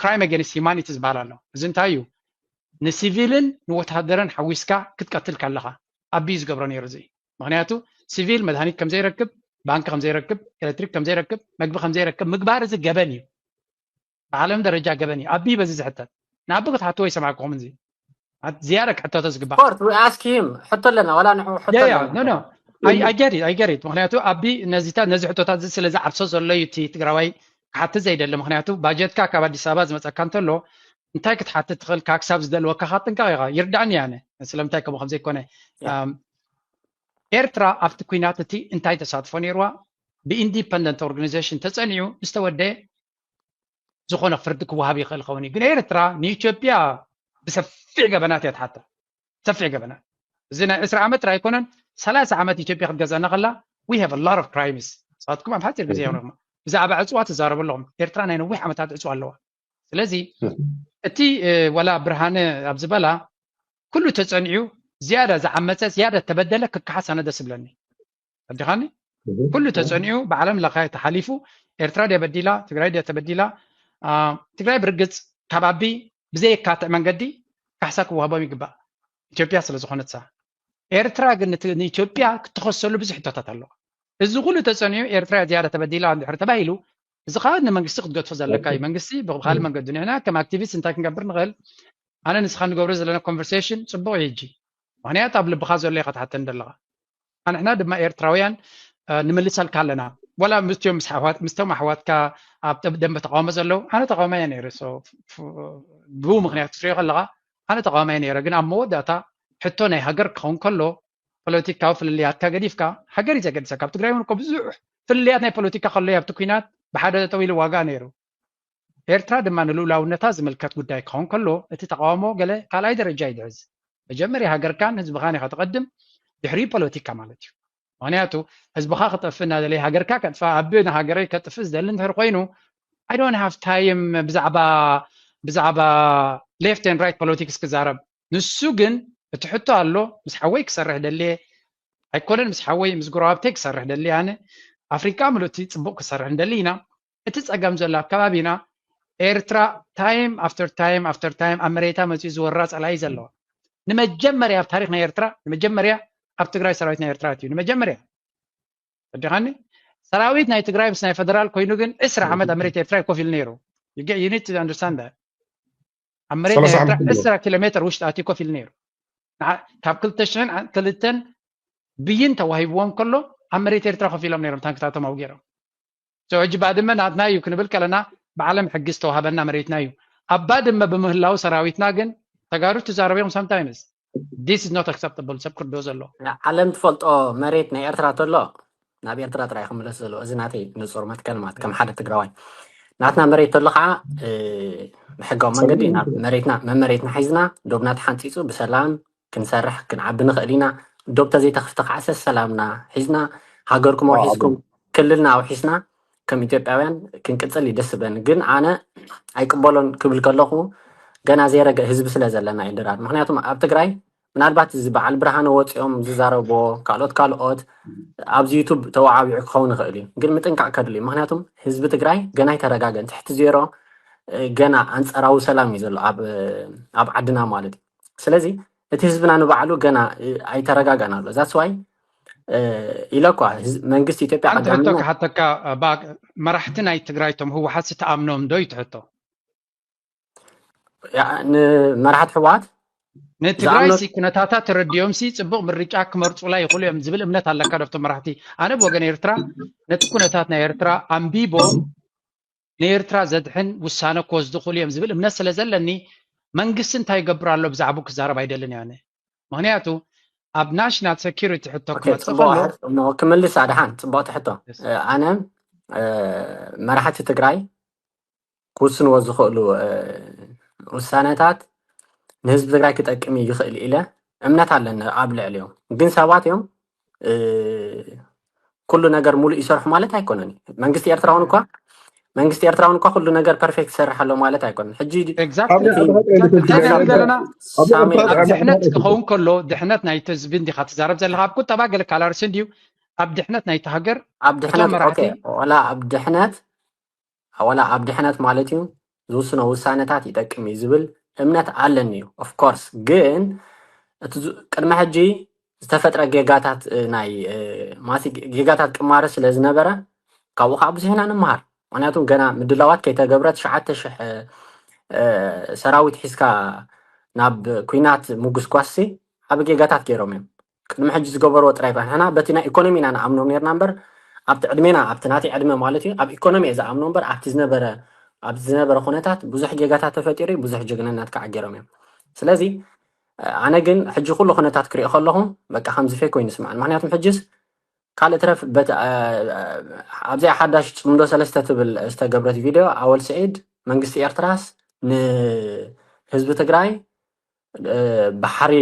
crime against humanity ዝበሃል ኣሎ እዚ እንታይ እዩ ንሲቪልን ንወታደርን ሓዊስካ ክትቀትል ከለኻ ኣብዩ ዝገብሮ ነይሩ እዚ ምክንያቱ ሲቪል መድሃኒት ከምዘይረክብ ባንክ ከምዘይረክብ ኤሌክትሪክ ከምዘይረክብ መግቢ ከምዘይረክብ ምግባር እዚ ገበን እዩ ብዓለም ደረጃ ገበን እዩ ኣብዩ በዚ ዝሕተት ንኣቢ ክትሓትዎ ይሰማዕኩም እዚ ዝያዳ ክሕተቶ ዝግባእ ሕቶ ኣለና ዋላ ንሕቶ ኣይገሪት ምክንያቱ ኣቢ ነዚታት ነዚ ሕቶታት እዚ ስለ ዝዓብሶ ዘሎ እዩ እቲ ትግራዋይ ክሓትት ዘይደሊ ምክንያቱ ባጀትካ ካብ ኣዲስ ኣበባ ዝመፀካ እንተሎ እንታይ ክትሓትት ትኽእል ካብ ክሳብ ዝደልወካ ካብ ጥንቃቕ ኢኻ ይርዳእኒ ኣነ ስለምንታይ ከምኡ ከምዘይኮነ ኤርትራ ኣብቲ ኩናት እቲ እንታይ ተሳትፎ ነይርዋ ብኢንዲፐንደንት ኦርጋናይዜሽን ተፀኒዑ ዝተወደአ ዝኾነ ፍርዲ ክወሃብ ይኽእል ኸውን እዩ ግን ኤርትራ ንኢትዮጵያ ብሰፊሕ ገበናት እያ ትሓታ ሰፊሕ ገበናት እዚ ናይ ዕስራ ዓመት ጥራይ ኣይኮነን ሰላሳ ዓመት ኢትዮጵያ ክትገዛና ከላ we have a lot of crimes ንስኻትኩም ኣብ ሓፂር ግዜ እዮም። ብዛዕባ ዕፅዋ ትዛረቡ ኣለኹም። ኤርትራ ናይ ነዊሕ ዓመታት ዕፅዋ ኣለዋ። ስለዚ እቲ ወላ ብርሃነ ኣብ ዝበላ ኩሉ ተፀኒዑ ዝያዳ ዝዓመፀ ዝያዳ ተበደለ ክከሓስ ኣነ ደስ ይብለኒ። ኣዲኻኒ ኩሉ ተፀኒዑ ብዓለም ለኸ ተሓሊፉ ኤርትራ ድያ በዲላ ትግራይ ድያ ተበዲላ? ትግራይ ብርግፅ ካብ ኣቢ ብዘየካትዕ መንገዲ ካሕሳ ክወሃቦም ይግባእ፣ ኢትዮጵያ ስለ ዝኾነት ሳ። ኤርትራ ግን ንኢትዮጵያ ክትኸሰሉ ብዙሕ ሕቶታት ኣለዋ። እዚ ኩሉ ተፀኒዑ ኤርትራ ዝያዳ ተበዲላ እንድሕር ተባሂሉ፣ እዚ ከዓ ንመንግስቲ ክትገድፎ ዘለካ እዩ። መንግስቲ ብካልእ መንገዲ፣ ንሕና ከም ኣክቲቪስት እንታይ ክንገብር ንኽእል? ኣነ ንስኻ ንገብሮ ዘለና ኮንቨርሴሽን ፅቡቕ እዩ። ሕጂ ምክንያቱ ኣብ ልብኻ ዘሎ ኢኻ ትሓተኒ ዘለኻ። ኣንሕና ድማ ኤርትራውያን ንምልሰልካ ኣለና። ወላ ምስቶም ኣሕዋትካ ኣብ ደንበ ተቃውሞ ዘለዉ ኣነ ተቃውሞ እየ ነይረ። ብኡ ምክንያት ክትሪኦ ከለካ ኣነ ተቃውሞ እየ ነይረ። ግን ኣብ መወዳእታ ሕቶ ናይ ሃገር ክኸውን ከሎ ፖለቲካዊ ፍልልያትካ ገዲፍካ ሃገር እዩ ዘገድሰካ። ኣብ ትግራይ እውን እኮ ብዙሕ ፍልልያት ናይ ፖለቲካ ከሎ ኣብቲ ኩናት ብሓደ ጠጠው ኢሉ ዋጋ ነይሩ። ኤርትራ ድማ ንልኡላውነታ ዝምልከት ጉዳይ ክኸውን ከሎ እቲ ተቃውሞ ገለ ካልኣይ ደረጃ ይድሕዝ። መጀመርያ ሃገርካን ህዝብኻን ኢኻ ተቐድም፣ ድሕሪ ፖለቲካ ማለት እዩ። ምክንያቱ ህዝብኻ ክጠፍእ እናደለየ ሃገርካ ከጥፋ ኣብ ንሃገረይ ከጥፍእ ዝደሊ እንድሕር ኮይኑ I don't have time ብዛዕባ ብዛዕባ left and right politics ክዛረብ። ንሱ ግን እቲ ሕቶ ኣሎ። ምስ ሓወይ ክሰርሕ ደልየ ኣይኮነን፣ ምስ ሓወይ ምስ ጎረባብተይ ክሰርሕ ደልየ። ኣነ ኣፍሪቃ ምሉእቲ ፅቡቅ ክሰርሕ ንደሊ ኢና። እቲ ፀገም ዘሎ ኣብ ከባቢና ኤርትራ time after time after time ኣብ መሬታ መፂኡ ዝወራ ፀላኢ ዘለዋ። ንመጀመርያ ኣብ ታሪክ ናይ ኤርትራ ንመጀመርያ ኣብ ትግራይ ሰራዊት ናይ ኤርትራ እዩ ንመጀመርያ። ኣዲኻኒ ሰራዊት ናይ ትግራይ ምስ ናይ ፈደራል ኮይኑ ግን ዕስራ ዓመት ኣብ መሬት ኤርትራ ኮፍ ኢሉ ነይሩ። You need to understand that ኣብ መሬት ናይ ኤርትራ ዕስራ ኪሎ ሜትር ውሽጢ ኣትዩ ኮፍ ኢሉ ነይሩ። ካብ ክልተ ሽሕን ክልተን ብይን ተዋሂብዎም ከሎ ኣብ መሬት ኤርትራ ኮፍ ኢሎም ነይሮም ታንክታቶም ኣውጊሮም። ሕጂ ባድመ ናትና እዩ ክንብል ከለና ብዓለም ሕጊ ዝተዋሃበና መሬትና እዩ። ኣብ ባድመ ብምህላው ሰራዊትና ግን ተጋሩ ትዛረቡ እዮም። Sometimes this is not acceptable። ሰብ ክርዶ ዘሎ ዓለም ትፈልጦ መሬት ናይ ኤርትራ ተሎ ናብ ኤርትራ ጥራይ ክምለስ ዘለዎ እዚ ናተይ ንጹር መትከል ማለት ከም ሓደ ትግራዋይ ናትና መሬት ተሎ ከዓ ብሕጋዊ መንገዲ ናብ መሬትና መመሬትና ሒዝና ዶብና ተሓንፂፁ ብሰላም ክንሰርሕ ክንዓቢ ንኽእል ኢና። ዶብ ተዘይተኽፍተ ከዓ ሰሰላምና ሒዝና ሃገርኩም ኣውሒስኩም ክልልና ኣውሒስና ከም ኢትዮጵያውያን ክንቅፅል እዩ ደስ ዝብለኒ። ግን ኣነ ኣይቅበሎን ክብል ከለኹ ገና ዘይረገ ህዝቢ ስለ ዘለና እዩ ድራር። ምክንያቱም ኣብ ትግራይ ምናልባት እዚ በዓል ብርሃነ ወፂኦም ዝዛረብዎ ካልኦት ካልኦት ኣብዚ ዩቱብ ተወዓቢዑ ክኸውን ይኽእል እዩ። ግን ምጥንቃቕ ከድሉ እዩ። ምክንያቱም ህዝቢ ትግራይ ገና ኣይተረጋገን። ትሕቲ ዜሮ ገና ኣንፃራዊ ሰላም እዩ ዘሎ ኣብ ዓድና ማለት እዩ። ስለዚ እቲ ህዝብና ንባዕሉ ገና ኣይተረጋጋን ኣሎ። That's why ኢለ እኳ መንግስቲ ኢትዮጵያ ቀዳምነት ክሓተካ መራሕቲ ናይ ትግራይ ቶም ህወሓት ዝተኣምኖም ዶ ይትሕቶ? ንመራሕቲ ህወሓት ንትግራይ ሲ ኩነታታ ተረዲኦም ሲ ፅቡቅ ምርጫ ክመርፁላ ይኽእሉ እዮም ዝብል እምነት ኣለካ ዶብቶም መራሕቲ? ኣነ ብወገን ኤርትራ ነቲ ኩነታት ናይ ኤርትራ ኣንቢቦም ንኤርትራ ዘድሕን ውሳነ ክወስዱ ክኽእሉ እዮም ዝብል እምነት ስለ ዘለኒ መንግስቲ እንታይ ይገብር ኣሎ ብዛዕባኡ ክዛረብ ኣይደልን እየ ኣነ። ምክንያቱ ኣብ ናሽናል ሴኪሪቲ ሕቶ ክመፅእ ከሎ ክምልስ ኣድሓን ፅቡቅቲ ሕቶ ኣነ መራሕቲ ትግራይ ክውስንዎ ዝኽእሉ ውሳነታት ንህዝቢ ትግራይ ክጠቅም ይኽእል ኢለ እምነት ኣለኒ ኣብ ልዕሊኦም። ግን ሰባት እዮም ኩሉ ነገር ሙሉእ ይሰርሑ ማለት ኣይኮነን። መንግስቲ ኤርትራውን እኳ መንግስቲ ኤርትራውን እኳ ኩሉ ነገር ፐርፌክት ይሰርሕ ኣሎ ማለት ኣይኮነን። ሕጂ ድሕነት ክኸውን ከሎ ድሕነት ናይቲ ህዝቢ እንዲካ ትዛረብ ዘለካ ኣብ ቁጠባ ገለ ካላርሲ እንድዩ ኣብ ድሕነት ናይቲ ሃገር ኣብ ድሕነት ዋላ ኣብ ድሕነት ዋላ ኣብ ድሕነት ማለት እዩ ዝውስኖ ውሳነታት ይጠቅም እዩ ዝብል እምነት ኣለኒ እዩ። ኦፍኮርስ ግን እቲ ቅድሚ ሕጂ ዝተፈጥረ ጌጋታት ናይ ማሲ ጌጋታት ቅማረ ስለ ዝነበረ ካብኡ ከዓ ብዙሕ ኢና ንምሃር። ምክንያቱም ገና ምድላዋት ከይተገብረ ትሽዓተ ሽሕ ሰራዊት ሒዝካ ናብ ኩናት ምጉስጓስሲ ዓብ ጌጋታት ገይሮም እዮም። ቅድሚ ሕጂ ዝገበርዎ ጥራይ ይኮን ንሕና በቲ ናይ ኢኮኖሚ ኢና ንኣምኖም ነርና እምበር ኣብቲ ዕድሜና ኣብቲ ናተይ ዕድመ ማለት እዩ ኣብ ኢኮኖሚ እየ ዝኣምኖ እምበር ኣብቲ ዝነበረ ኣብቲ ዝነበረ ኩነታት ብዙሕ ጌጋታት ተፈጢሩ ብዙሕ ጀግንነት ከዓ ገይሮም እዮም። ስለዚ ኣነ ግን ሕጂ ኩሉ ኩነታት ክሪኦ ከለኹ በቃ ከምዚ ፌክ ኮይኑ ይስምዓኒ። ምክንያቱም ሕጅስ ካልእ ትረፍ ኣብዚኣ ሓዳሽ ፅምዶ ሰለስተ ትብል ዝተገብረት ቪድዮ ኣወል ስዒድ መንግስቲ ኤርትራስ ንህዝቢ ትግራይ ባሕሪ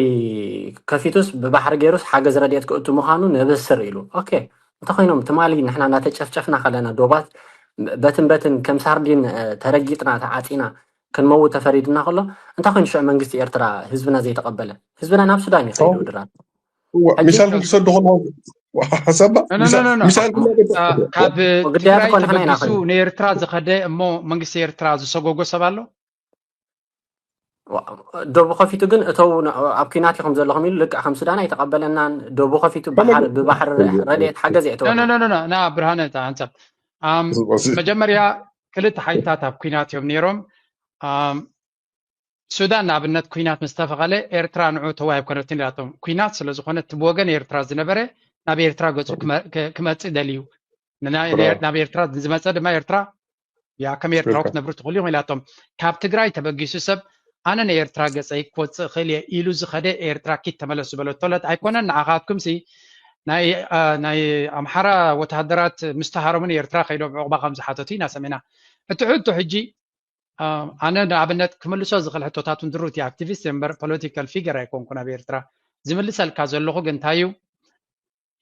ከፊቱስ ብባሕሪ ገይሩስ ሓገዝ ረድኤት ክእቱ ምዃኑ ነብስር ኢሉ። ኦኬ እንተኾይኖም ትማሊ ንሕና እናተጨፍጨፍና ከለና ዶባት በትን በትን ከም ሳርዲን ተረጊጥና ተዓፂና ክንመውት ተፈሪድና ከሎ እንታይ ኮይኑ ሽዑ መንግስቲ ኤርትራ ህዝብና ዘይተቐበለ? ህዝብና ናብ ሱዳን ይኸይዱ ድራ ሚሳይል ክሰዱ ከሎ ሓሳባ ካብ ትግራይ ተበጊሱ ንኤርትራ ዝኸደ እሞ መንግስቲ ኤርትራ ዝሰጎጎ ሰብ ኣሎ? ዶቡ ከፊቱ ግን እተው ኣብ ኩናት ኢኹም ዘለኹም ኢሉ ልክዕ ከም ሱዳን ኣይተቐበለናን። ዶቡ ከፊቱ ብባሕሪ ረድኤት ሓገዝ የእተወ ና ብርሃነ ሓንሳብ መጀመርያ ክልተ ሓይልታት ኣብ ኩናት እዮም ነይሮም። ሱዳን ንኣብነት ኩናት ምስ ተፈቐለ ኤርትራ ንዑ ተዋሂብ ኮነትን ኢላቶም። ኩናት ስለ ዝኾነ እቲ ብወገን ኤርትራ ዝነበረ ናብ ኤርትራ ገጹ ክመጽእ ደልዩ። ናብ ኤርትራ ዝመጸ ድማ ኤርትራ ያ ከም ኤርትራዊ ክትነብሩ ትኽእሉ ኢኹም ኢላቶም። ካብ ትግራይ ተበጊሱ ሰብ ኣነ ንኤርትራ ገጸይ ክወጽእ እኽእል እየ ኢሉ ዝኸደ ኤርትራ ኪድ ተመለስ ዝበለቶ ዕለት ኣይኮነን። ንዓኻትኩም ሲ ናይ ኣምሓራ ወተሃደራት ምስ ተሃረሙ ንኤርትራ ከይዶም ዕቑባ ከም ዝሓተቱ ኢና ሰሚዕና። እቲ ሕቶ ሕጂ ኣነ ንኣብነት ክምልሶ ዝኽእል ሕቶታት እውን ድሩት ኣክቲቪስት እምበር ፖለቲካል ፊገር ኣይኮንኩን ኣብ ኤርትራ። ዝምልሰልካ ዘለኹ ግን እንታይ እዩ?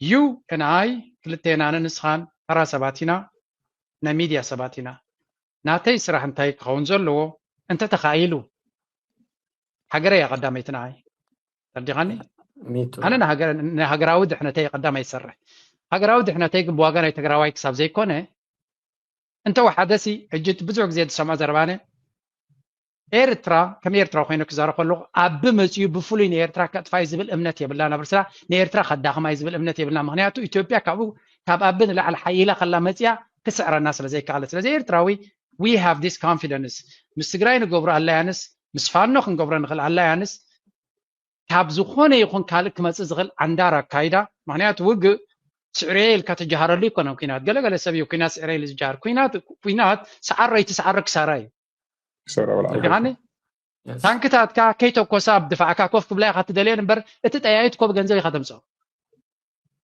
You and I ክልቴና ኣነ ንስኻን ተራ ሰባት ኢና፣ ናይ ሚድያ ሰባት ኢና። ናተይ ስራሕ እንታይ ክኸውን ዘለዎ እንተተኻኢሉ ሃገረይ እያ ቀዳመይቲ ንዓይ። ተረዲኻኒ? ኣነ ንሃገራዊ ድሕነተይ ቀዳማይ ይሰርሕ። ሃገራዊ ድሕነተይ ግን ብዋጋ ናይ ትግራዋይ ክሳብ ዘይኮነ እንተወሓደሲ ሕጂ ብዙሕ ግዜ ዝሰምዖ ዘረባነ ኤርትራ ከም ኤርትራ ኮይኑ ክዛረብ ከለኹ ኣብ መፅኡ ብፍሉይ ንኤርትራ ከጥፋይ ዝብል እምነት የብላ ናብ ርስራ ንኤርትራ ከዳኽማይ ዝብል እምነት የብልና። ምክንያቱ ኢትዮጵያ ካብኡ ካብ ኣብ ንላዕሊ ሓይላ ከላ መፅያ ክስዕረና ስለ ዘይከኣለ ስለዚ ኤርትራዊ we have this confidence ምስ ትግራይ ንገብሮ ኣላያንስ ምስ ፋኖ ክንገብሮ ንኽእል ኣላያንስ ካብ ዝኾነ ይኹን ካልእ ክመፅእ ዝኽእል ዓንዳር ኣካይዳ ምክንያቱ ውግእ ስዕሬ ኢልካ ትጀሃረሉ ይኮነን ኩናት ገለገለ ሰብ እዩ ኩናት ስዕሬ ኢሉ ዝጀሃር ኩናት ኩናት ሰዓሮ ይትሰዓሮ ክሳራ እዩ ዲኻኒ ታንክታትካ ከይተኮሳ ኣብ ድፋዕካ ኮፍ ክብላ ኢኻ ትደልየን እምበር እቲ ጠያይት ኮ ብገንዘብ ኢኻ ተምፅኦ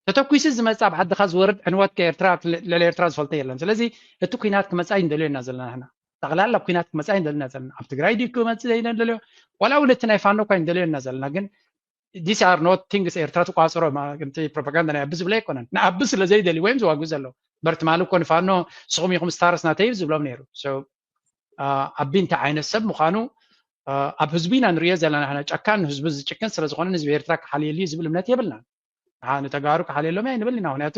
ተተኩሱ ዝመፅእ ኣብ ዓድኻ ዝወርድ ዕንወት ከኤርትራ ልዕሊ ኤርትራ ዝፈልጦ የለን ስለዚ እቲ ኩናት ክመፅእ ኣይንደልዮ ኢና ዘለና ንሕና ጠቕላላ ኩናት ክመፅእ ኣይንደልዮ ኢና ዘለና ኣብ ትግራይ ድዩ ክመፅእ ዘይንደልዮ ዋላ እውን እቲ ናይ ፋኖ እኳ ኣይንደልዮ ኢና ዘለና ግን these are not things ኤርትራ ትቋፅሮ ፕሮፓጋንዳ ናይ ኣቢ ዝብለ ኣይኮነን ንኣቢ ስለ ዘይደልዩ ወይም ዝዋግኡ ዘለዉ በርትማሊ እኮ ንፋኖ ንስኹም ኢኹም ስታርስ ናተይ ዝብሎም ነይሩ ኣቢ እንታይ ዓይነት ሰብ ምዃኑ ኣብ ህዝቢ ኢና ንሪኦ ዘለና ጨካን ህዝቢ ዝጭክን ስለዝኾነ ንህዝቢ ኤርትራ ክሓልየሉ ዝብል እምነት የብልና ንተጋሩ ክሓልየሎም ኣይንብል ኢና ምክንያቱ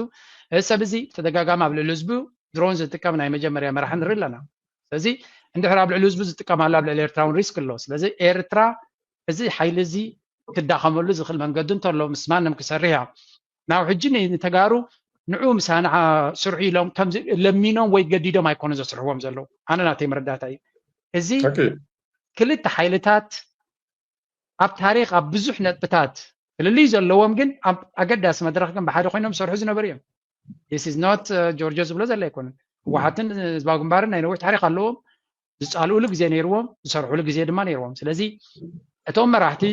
እዚ ሰብ እዚ ተደጋጋሚ ኣብ ልዕሊ ህዝቡ ድሮን ዝጥቀም ናይ መጀመርያ መራሒ ንርኢ ኣለና ስለዚ እንድሕር ኣብ ልዕሊ ህዝቡ ዝጥቀማሉ ኣብ ልዕሊ ኤርትራ እውን ሪስክ ኣሎ ስለዚ ኤርትራ እዚ ሓይሊ እዚ ክዳኸመሉ ዝኽእል መንገዲ እንተሎ ምስ ማንም ክሰርሕ እያ ናብ ሕጂ ንተጋሩ ንዑ ምሳና ስርሑ ኢሎም ከምዚ ለሚኖም ወይ ገዲዶም ኣይኮነ ዘስርሕዎም ዘለዉ ኣነ ናተይ መረዳእታ እዩ እዚ ክልተ ሓይልታት ኣብ ታሪክ ኣብ ብዙሕ ነጥብታት ፍልልይ ዘለዎም ግን ኣብ ኣገዳሲ መድረክ ግን ብሓደ ኮይኖም ዝሰርሑ ዝነበሩ እዮም this is not ጆርጆ ዝብሎ ዘለ ኣይኮነን ህወሓትን ህዝባዊ ግንባርን ናይ ነዊሕ ታሪክ ኣለዎም ዝፃልኡሉ ግዜ ነይርዎም ዝሰርሑሉ ግዜ ድማ ነይርዎም ስለዚ እቶም መራሕቲ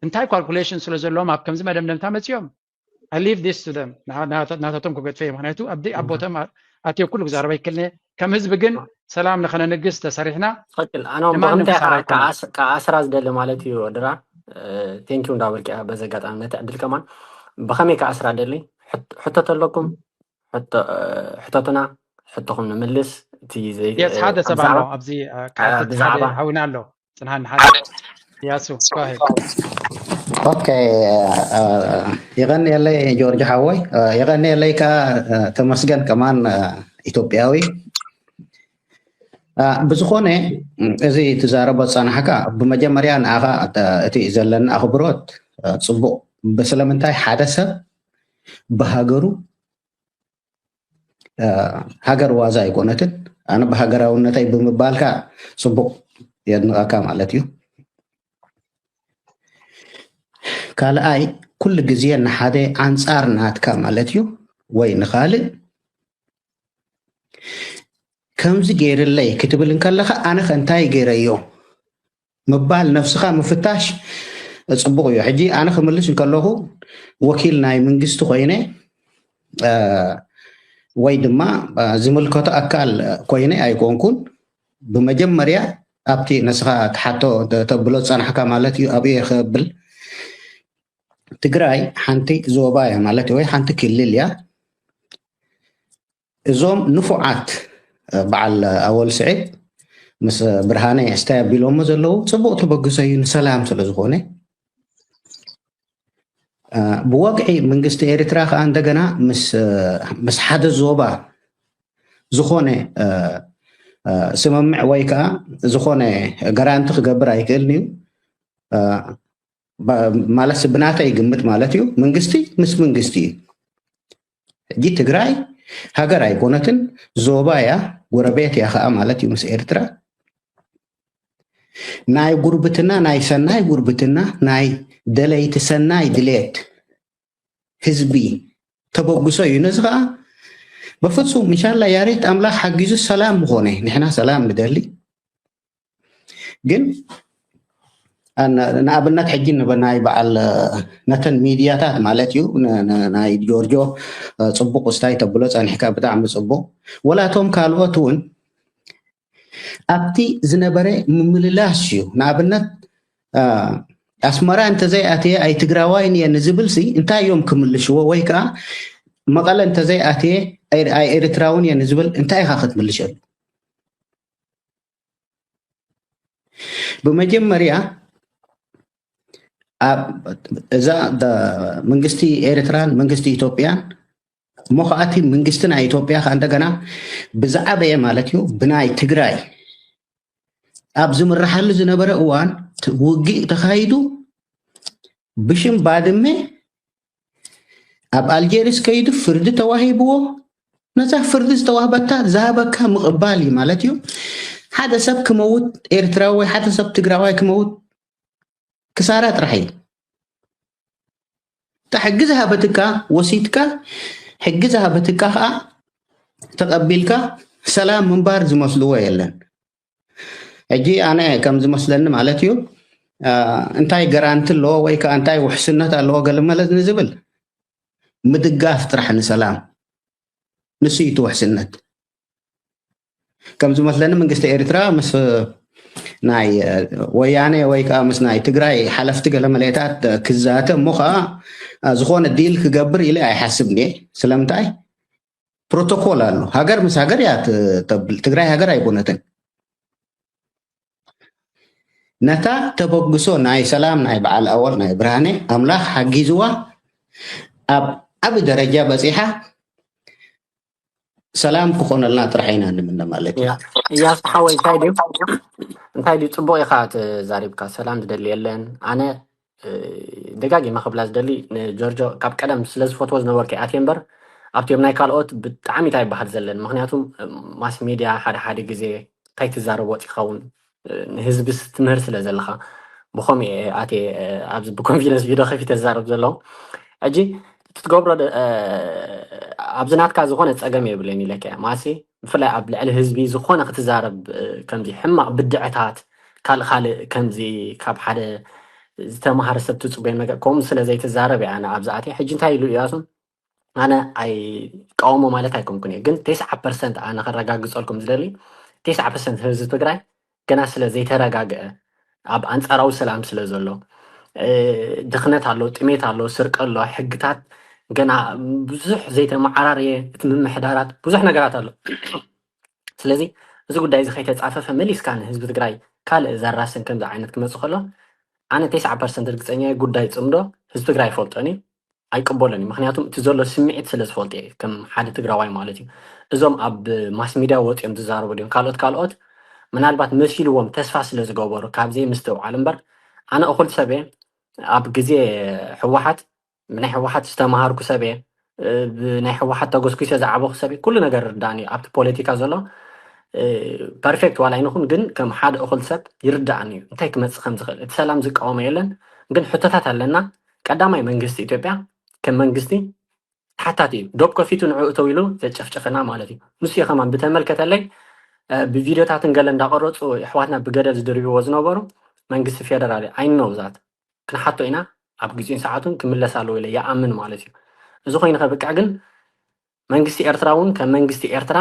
እንታይ ካልኩሌሽን ስለ ዘለዎም ኣብ ከምዚ መደምደምታ መፅኦም I leave this to them ናታቶም ክገድፈ እዩ ምክንያቱ ኣብ ኣብ ቦቶም ኣትዮ ኩሉ ክዛረበ ይክልነ ከም ህዝቢ ግን ሰላም ንኸነንግስ ተሰሪሕና ትክክል ኣነ ብክምታይ ከዓ ኣስራ ዝደሊ ማለት እዩ ድራ ቴንኪው እንዳበልኪ በዚ ኣጋጣሚ ነቲ ዕድል ከማን ብከመይ ከዓ ኣስራ ደሊ ሕቶ ተለኩም ሕቶትና ሕቶኹም ንምልስ እቲ ሓደ ሰብ ኣሎ ኣብዚ ብዛዕባ ሓውና ኣሎ ፅንሃን ሓደ ያሱ ኦኬ የቀንየለይ ጆርጅ ሓወይ የቀንየለይ ከዓ ተመስገን ከማን ኢትዮጵያዊ ብዝኾነ እዚ ትዛረቦ ዝፀናሕካ ብመጀመርያ ንኣኻ እቲ ዘለኒ ኣኽብሮት ፅቡቕ ብስለምንታይ ሓደ ሰብ ብሃገሩ ሃገር ዋዛ ኣይኮነትን ኣነ ብሃገራውነተይ ብምባልካ ፅቡቕ የድንቐካ ማለት እዩ ካልኣይ ኩሉ ግዜ ንሓደ ኣንፃር ናትካ ማለት እዩ ወይ ንኻልእ ከምዚ ገይርለይ ክትብል እንከለኻ ኣነ ከ እንታይ ገይረዮ ምባል ነፍስኻ ምፍታሽ ፅቡቕ እዩ ሕጂ ኣነ ክምልስ እንከለኹ ወኪል ናይ መንግስቲ ኮይነ ወይ ድማ ዝምልከቶ ኣካል ኮይነ ኣይኮንኩን ብመጀመርያ ኣብቲ ነስኻ ትሓቶ ተብሎ ዝፀናሕካ ማለት እዩ ኣብኡ ክብል ትግራይ ሓንቲ ዞባ እያ ማለት ወይ ሓንቲ ክልል እያ እዞም ንፉዓት በዓል ኣወል ስዒድ ምስ ብርሃነ እስታይ ኣቢሎሞ ዘለዉ ጽቡቕ ተበግሶ እዩ፣ ንሰላም ስለ ዝኾነ። ብወግዒ መንግስቲ ኤርትራ ከዓ እንደገና ምስ ሓደ ዞባ ዝኾነ ስምምዕ ወይ ከዓ ዝኾነ ጋራንቲ ክገብር ኣይክእልን እዩ። ማለት ብናተይ ግምት ማለት እዩ። መንግስቲ ምስ መንግስቲ እዩ። ሕጂ ትግራይ ሃገር ኣይኮነትን፣ ዞባ እያ፣ ጎረቤት እያ ከዓ ማለት እዩ ምስ ኤርትራ። ናይ ጉርብትና፣ ናይ ሰናይ ጉርብትና፣ ናይ ደለይቲ ሰናይ ድሌት ህዝቢ ተበግሶ እዩ። ነዚ ከዓ በፍጹም እንሻላ ያሬት ኣምላኽ ሓጊዙ ሰላም ምኾነ፣ ንሕና ሰላም ንደሊ። ግን ንኣብነት ሕጂ ናይ በዓል ነተን ሚድያታት ማለት እዩ፣ ናይ ጆርጆ ጽቡቕ ስታይ ተብሎ ጸኒሕካ፣ ብጣዕሚ ጽቡቕ። ወላቶም ካልኦት እውን ኣብቲ ዝነበረ ምምልላስ እዩ። ንኣብነት ኣስመራ እንተዘይኣትየ ኣይ ትግራዋይን እየ ንዝብል ሲ እንታይ እዮም ክምልሽዎ? ወይ ከዓ መቐለ እንተዘይኣትየ ኣይ ኤርትራውን እየ ንዝብል እንታይ ኢኻ ክትምልሸሉ? ብመጀመርያ እዛ መንግስቲ ኤርትራን መንግስቲ ኢትዮጵያን እሞ ከኣቲ መንግስቲ ናይ ኢትዮጵያ ከ እንደገና ብዝዓበየ ማለት እዩ ብናይ ትግራይ ኣብ ዝምርሓሉ ዝነበረ እዋን ውግእ ተኻይዱ ብሽም ባድመ ኣብ ኣልጀሪስ ከይዱ ፍርዲ ተዋሂብዎ። ነዛ ፍርዲ ዝተዋህበካ ዝሃበካ ምቕባል እዩ ማለት እዩ። ሓደ ሰብ ክመውት፣ ኤርትራዊ ወይ ሓደ ሰብ ትግራዋይ ክመውት ክሳራ ጥራሕ እዩ። እታ ሕጊ ዝሃበትካ ወሲድካ፣ ሕጊ ዝሃበትካ ከዓ ተቐቢልካ ሰላም ምንባር ዝመስልዎ የለን። ሕጂ ኣነ ከም ዝመስለኒ ማለት እዩ እንታይ ገራንቲ ኣለዎ ወይ ከዓ እንታይ ውሕስነት ኣለዎ ገለ መለ ንዝብል ምድጋፍ ጥራሕ ንሰላም፣ ንሱ እዩ እቲ ውሕስነት። ከም ዝመስለኒ መንግስቲ ኤርትራ ምስ ናይ ወያነ ወይ ከዓ ምስ ናይ ትግራይ ሓለፍቲ ገለ መለታት ክዛተ እሞ ከዓ ዝኾነ ዲል ክገብር ኢለ ኣይሓስብን እየ። ስለምንታይ? ፕሮቶኮል ኣሎ። ሃገር ምስ ሃገር እያ ተብል። ትግራይ ሃገር ኣይኮነትን። ነታ ተበግሶ ናይ ሰላም ናይ በዓል ኣወል ናይ ብርሃነ ኣምላኽ ሓጊዝዋ ኣብ ዓቢ ደረጃ በጺሓ ሰላም ክኾነልና ጥራሕ ኢና ንምነ ማለት እዩ። እያሱ ሓወይ እንታይ ድዩ እንታይ ድዩ ጽቡቕ ኢኻ ተዛሪብካ። ሰላም ዝደሊ የለን። ኣነ ደጋጊመ ክብላ ዝደሊ ንጆርጆ ካብ ቀደም ስለ ዝፈትዎ ዝነበርኩ ኣትየ እምበር ኣብቲኦም ናይ ካልኦት ብጣዕሚ እንታይ ይበሃል ዘለን። ምክንያቱ ማስ ሚድያ ሓደ ሓደ ግዜ እንታይ ትዛረብ ወፂ ክኸውን ንህዝብስ ትምህር ስለ ዘለካ ብከምኡ ኣትየ ኣብዚ ብኮንፊደንስ ቪድዮ ከፊተ ዝዛረብ ዘለኹ። ሕጂ እቲ ትገብሮ ኣብዚ ናትካ ዝኾነ ፀገም የብለን ኢለካ ማሲ ብፍላይ ኣብ ልዕሊ ህዝቢ ዝኾነ ክትዛረብ ከምዚ ሕማቕ ብድዕታት ካልእ ካልእ ከምዚ ካብ ሓደ ዝተምሃረ ሰብ ትፅበዮ ነገር ከምኡ ስለ ዘይትዛረብ እያ ኣነ ኣብዚ ኣትየ። ሕጂ እንታይ ኢሉ እያሱ ኣነ ኣይቃወሞ ማለት ኣይኮንኩን እየ ግን ተስዓ ፐርሰንት ኣነ ከረጋግፀልኩም ዝደሊ ተስዓ ፐርሰንት ህዝቢ ትግራይ ገና ስለ ዘይተረጋግአ ኣብ ኣንፃራዊ ሰላም ስለ ዘሎ ድኽነት ኣሎ፣ ጥሜት ኣሎ፣ ስርቂ ኣሎ፣ ሕግታት ገና ብዙሕ ዘይተመዓራረየ እቲ ምምሕዳራት ብዙሕ ነገራት ኣሎ። ስለዚ እዚ ጉዳይ እዚ ከይተፃፈፈ መሊስካ ንህዝቢ ትግራይ ካልእ ዘራስን ከምዚ ዓይነት ክመፅእ ከሎ ኣነ ተስዓ ፐርሰንት ርግፀኛ ጉዳይ ፅምዶ ህዝቢ ትግራይ ይፈልጦን እዩ ኣይቅበሎን እዩ። ምክንያቱም እቲ ዘሎ ስምዒት ስለ ዝፈልጦ እየ ከም ሓደ ትግራዋይ ማለት እዩ። እዞም ኣብ ማስ ሚድያ ወፂኦም ዝዛረቡ ድዮም ካልኦት ካልኦት ምናልባት መሲልዎም ተስፋ ስለ ዝገበሩ ካብ ዘይምስትውዓል እምበር ኣነ እኹል ሰብ እየ። ኣብ ግዜ ህወሓት ብናይ ህወሓት ዝተምሃርኩ ሰብ እየ። ብናይ ህወሓት ተጎስጒሰ ዝዓበኹ ሰብ እየ። ኩሉ ነገር ይርዳእኒ እዩ ኣብቲ ፖለቲካ ዘሎ ፐርፌክት ዋላ ኣይንኹን ግን ከም ሓደ እኹል ሰብ ይርዳእኒ እዩ እንታይ ክመፅእ ከም ዝኽእል። እቲ ሰላም ዝቃወሞ የለን ግን ሕቶታት ኣለና። ቀዳማይ መንግስቲ ኢትዮጵያ ከም መንግስቲ ተሓታቲ እዩ። ዶብ ከፊቱ ንዕኡ እተው ኢሉ ዘጨፍጨፈና ማለት እዩ። ንሱ እዩ ከማን ብተመልከተለይ ብቪድዮታትን ገለ እንዳቀረፁ ኣሕዋትና ብገደል ዝድርብዎ ዝነበሩ መንግስቲ ፌደራል እዩ። I know that ክንሓቶ ኢና ኣብ ግዜኡን ሰዓቱን ክምለስ ኣለዎ ኢለ ይኣምን ማለት እዩ። እዚ ኮይኑ ከብቅዕ ግን መንግስቲ ኤርትራ እውን ከም መንግስቲ ኤርትራ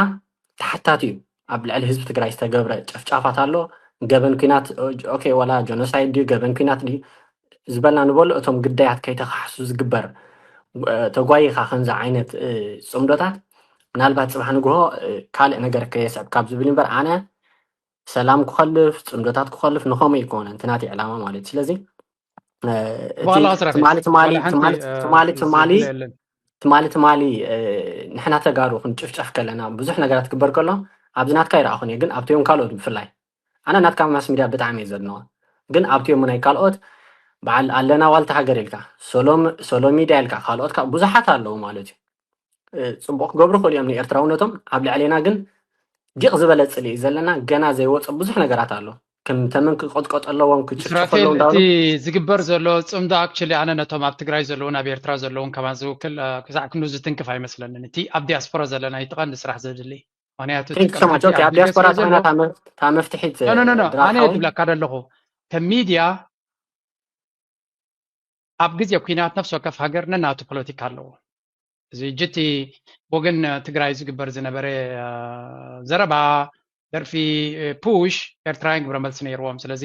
ተሓታቲ እዩ። ኣብ ልዕሊ ህዝቢ ትግራይ ዝተገብረ ጨፍጫፋት ኣሎ። ገበን ኩናት ኦኬ ዋላ ጀኖሳይድ ድዩ ገበን ኩናት ድዩ ዝበልና ንበሉ እቶም ግዳያት ከይተካሕሱ ዝግበር ተጓይኻ ከምዚ ዓይነት ፅምዶታት ምናልባት ፅባሕ ንግሆ ካልእ ነገር ከየስዕብ ካብ ዝብል እምበር ኣነ ሰላም ክኸልፍ ፅምዶታት ክኸልፍ ንኸምኡ ይኮነ እንት ናተይ ዕላማ ማለት እዩ። ስለዚ ትማሊ ትማሊ ትማሊ ትማሊ ትማሊ ትማሊ ንሕና ተጋሩ ክንጭፍጨፍ ከለና ብዙሕ ነገራት ክግበር ከሎ ኣብዚ ናትካ ይረኣኹን እየ፣ ግን ኣብቶም ካልኦት ብፍላይ ኣነ ናትካ ማስ ሚድያ ብጣዕሚ እየ ዘድንቖ፣ ግን ኣብቲኦም ናይ ካልኦት በዓል ኣለና ዋልታ ሃገር ኢልካ ሶሎ ሚድያ ኢልካ ካልኦት ብዙሓት ኣለዉ ማለት እዩ። ፅቡቅ ክገብሩ ክእሉ እዮም ንኤርትራውነቶም፣ ኣብ ልዕሌና ግን ዲቕ ዝበለ ፅልኢ እዩ ዘለና። ገና ዘይወፀ ብዙሕ ነገራት ኣሎ። ከም ተመን ክቆጥቀጦ ኣለዎም፣ ክጭፍጨፉ ኣለዎም። እቲ ዝግበር ዘሎ ፅምዶ ኣክቹሊ ኣነ ነቶም ኣብ ትግራይ ዘለውን ኣብ ኤርትራ ዘለውን ከማን ዝውክል ክሳዕ ክንዱ ዝትንክፍ ኣይመስለንን። እቲ ኣብ ዲያስፖራ ዘለና እቲ ቀንዲ ስራሕ ዘድሊ ምክንያቱ ኣብ ዲያስፖራ ኮይና እታ መፍትሒት ኣነ ዝብለካ ዘለኹ ከም ሚድያ ኣብ ግዜ ኩናት ነፍሲ ወከፍ ሃገር ነናቱ ፖለቲካ ኣለዎ። እዚ ጅቲ ብወገን ትግራይ ዝግበር ዝነበረ ዘረባ፣ ደርፊ፣ ፑሽ ኤርትራውያን ግብረ መልሲ ነይርዎም። ስለዚ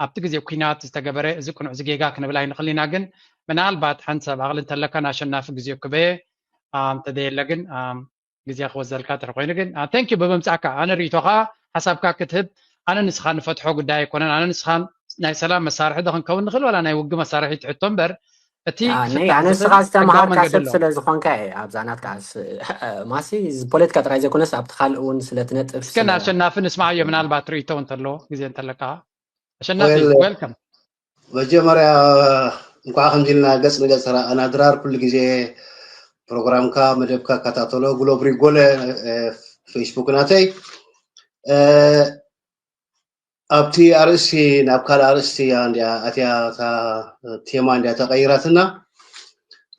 ኣብቲ ግዜ ኩናት ዝተገበረ እዚ ቅኑዕ እዚ ጌጋ ክንብል ኣይንኽእል ኢና። ግን ምናልባት ሓንሳብ ዓቕሊ እንተለካ ንኣሸናፊ ግዜ ክበየ እንተደየለ ግን ግዜ ክወዘልካ ድሕሪ ኮይኑ ግን thank you ብምምፃእካ ኣነ ርእይቶኻ ሓሳብካ ክትህብ ኣነ ንስኻ ንፈትሖ ጉዳይ ኣይኮነን። ኣነ ንስኻ ናይ ሰላም መሳርሒ ዶ ክንከውን ንኽእል ዋላ ናይ ውግእ መሳርሒ ትሕቶ እምበር እቲ ኣነ ንስኻ ዝተማሃርካ ሰብ ስለ ዝኾንካ እየ ኣብዛ ናትካ ማሲ ፖለቲካ ጥራይ ዘይኮነስ ኣብቲ ካልእ እውን ስለ ትነጥፍ እስከ ኣሸናፊ ንስማዓዮ ምናልባት ርእይቶ እንተሎ ግዜ እንተለካ ኣሸናፊ welcome መጀመርያ እንኳዕ ከምዚ ኢልና ገፅ ንገፅ ተራኣና ድራር ኩሉ ግዜ ፕሮግራምካ መደብካ እከታተሎ ግሎብ ሪጎለ ፌስቡክ ናተይ ኣብቲ ኣርእስቲ ናብ ካልእ ኣርእስቲ እያ እንዲያ ኣትያ እታ ቴማ እንዲያ ተቐይራትና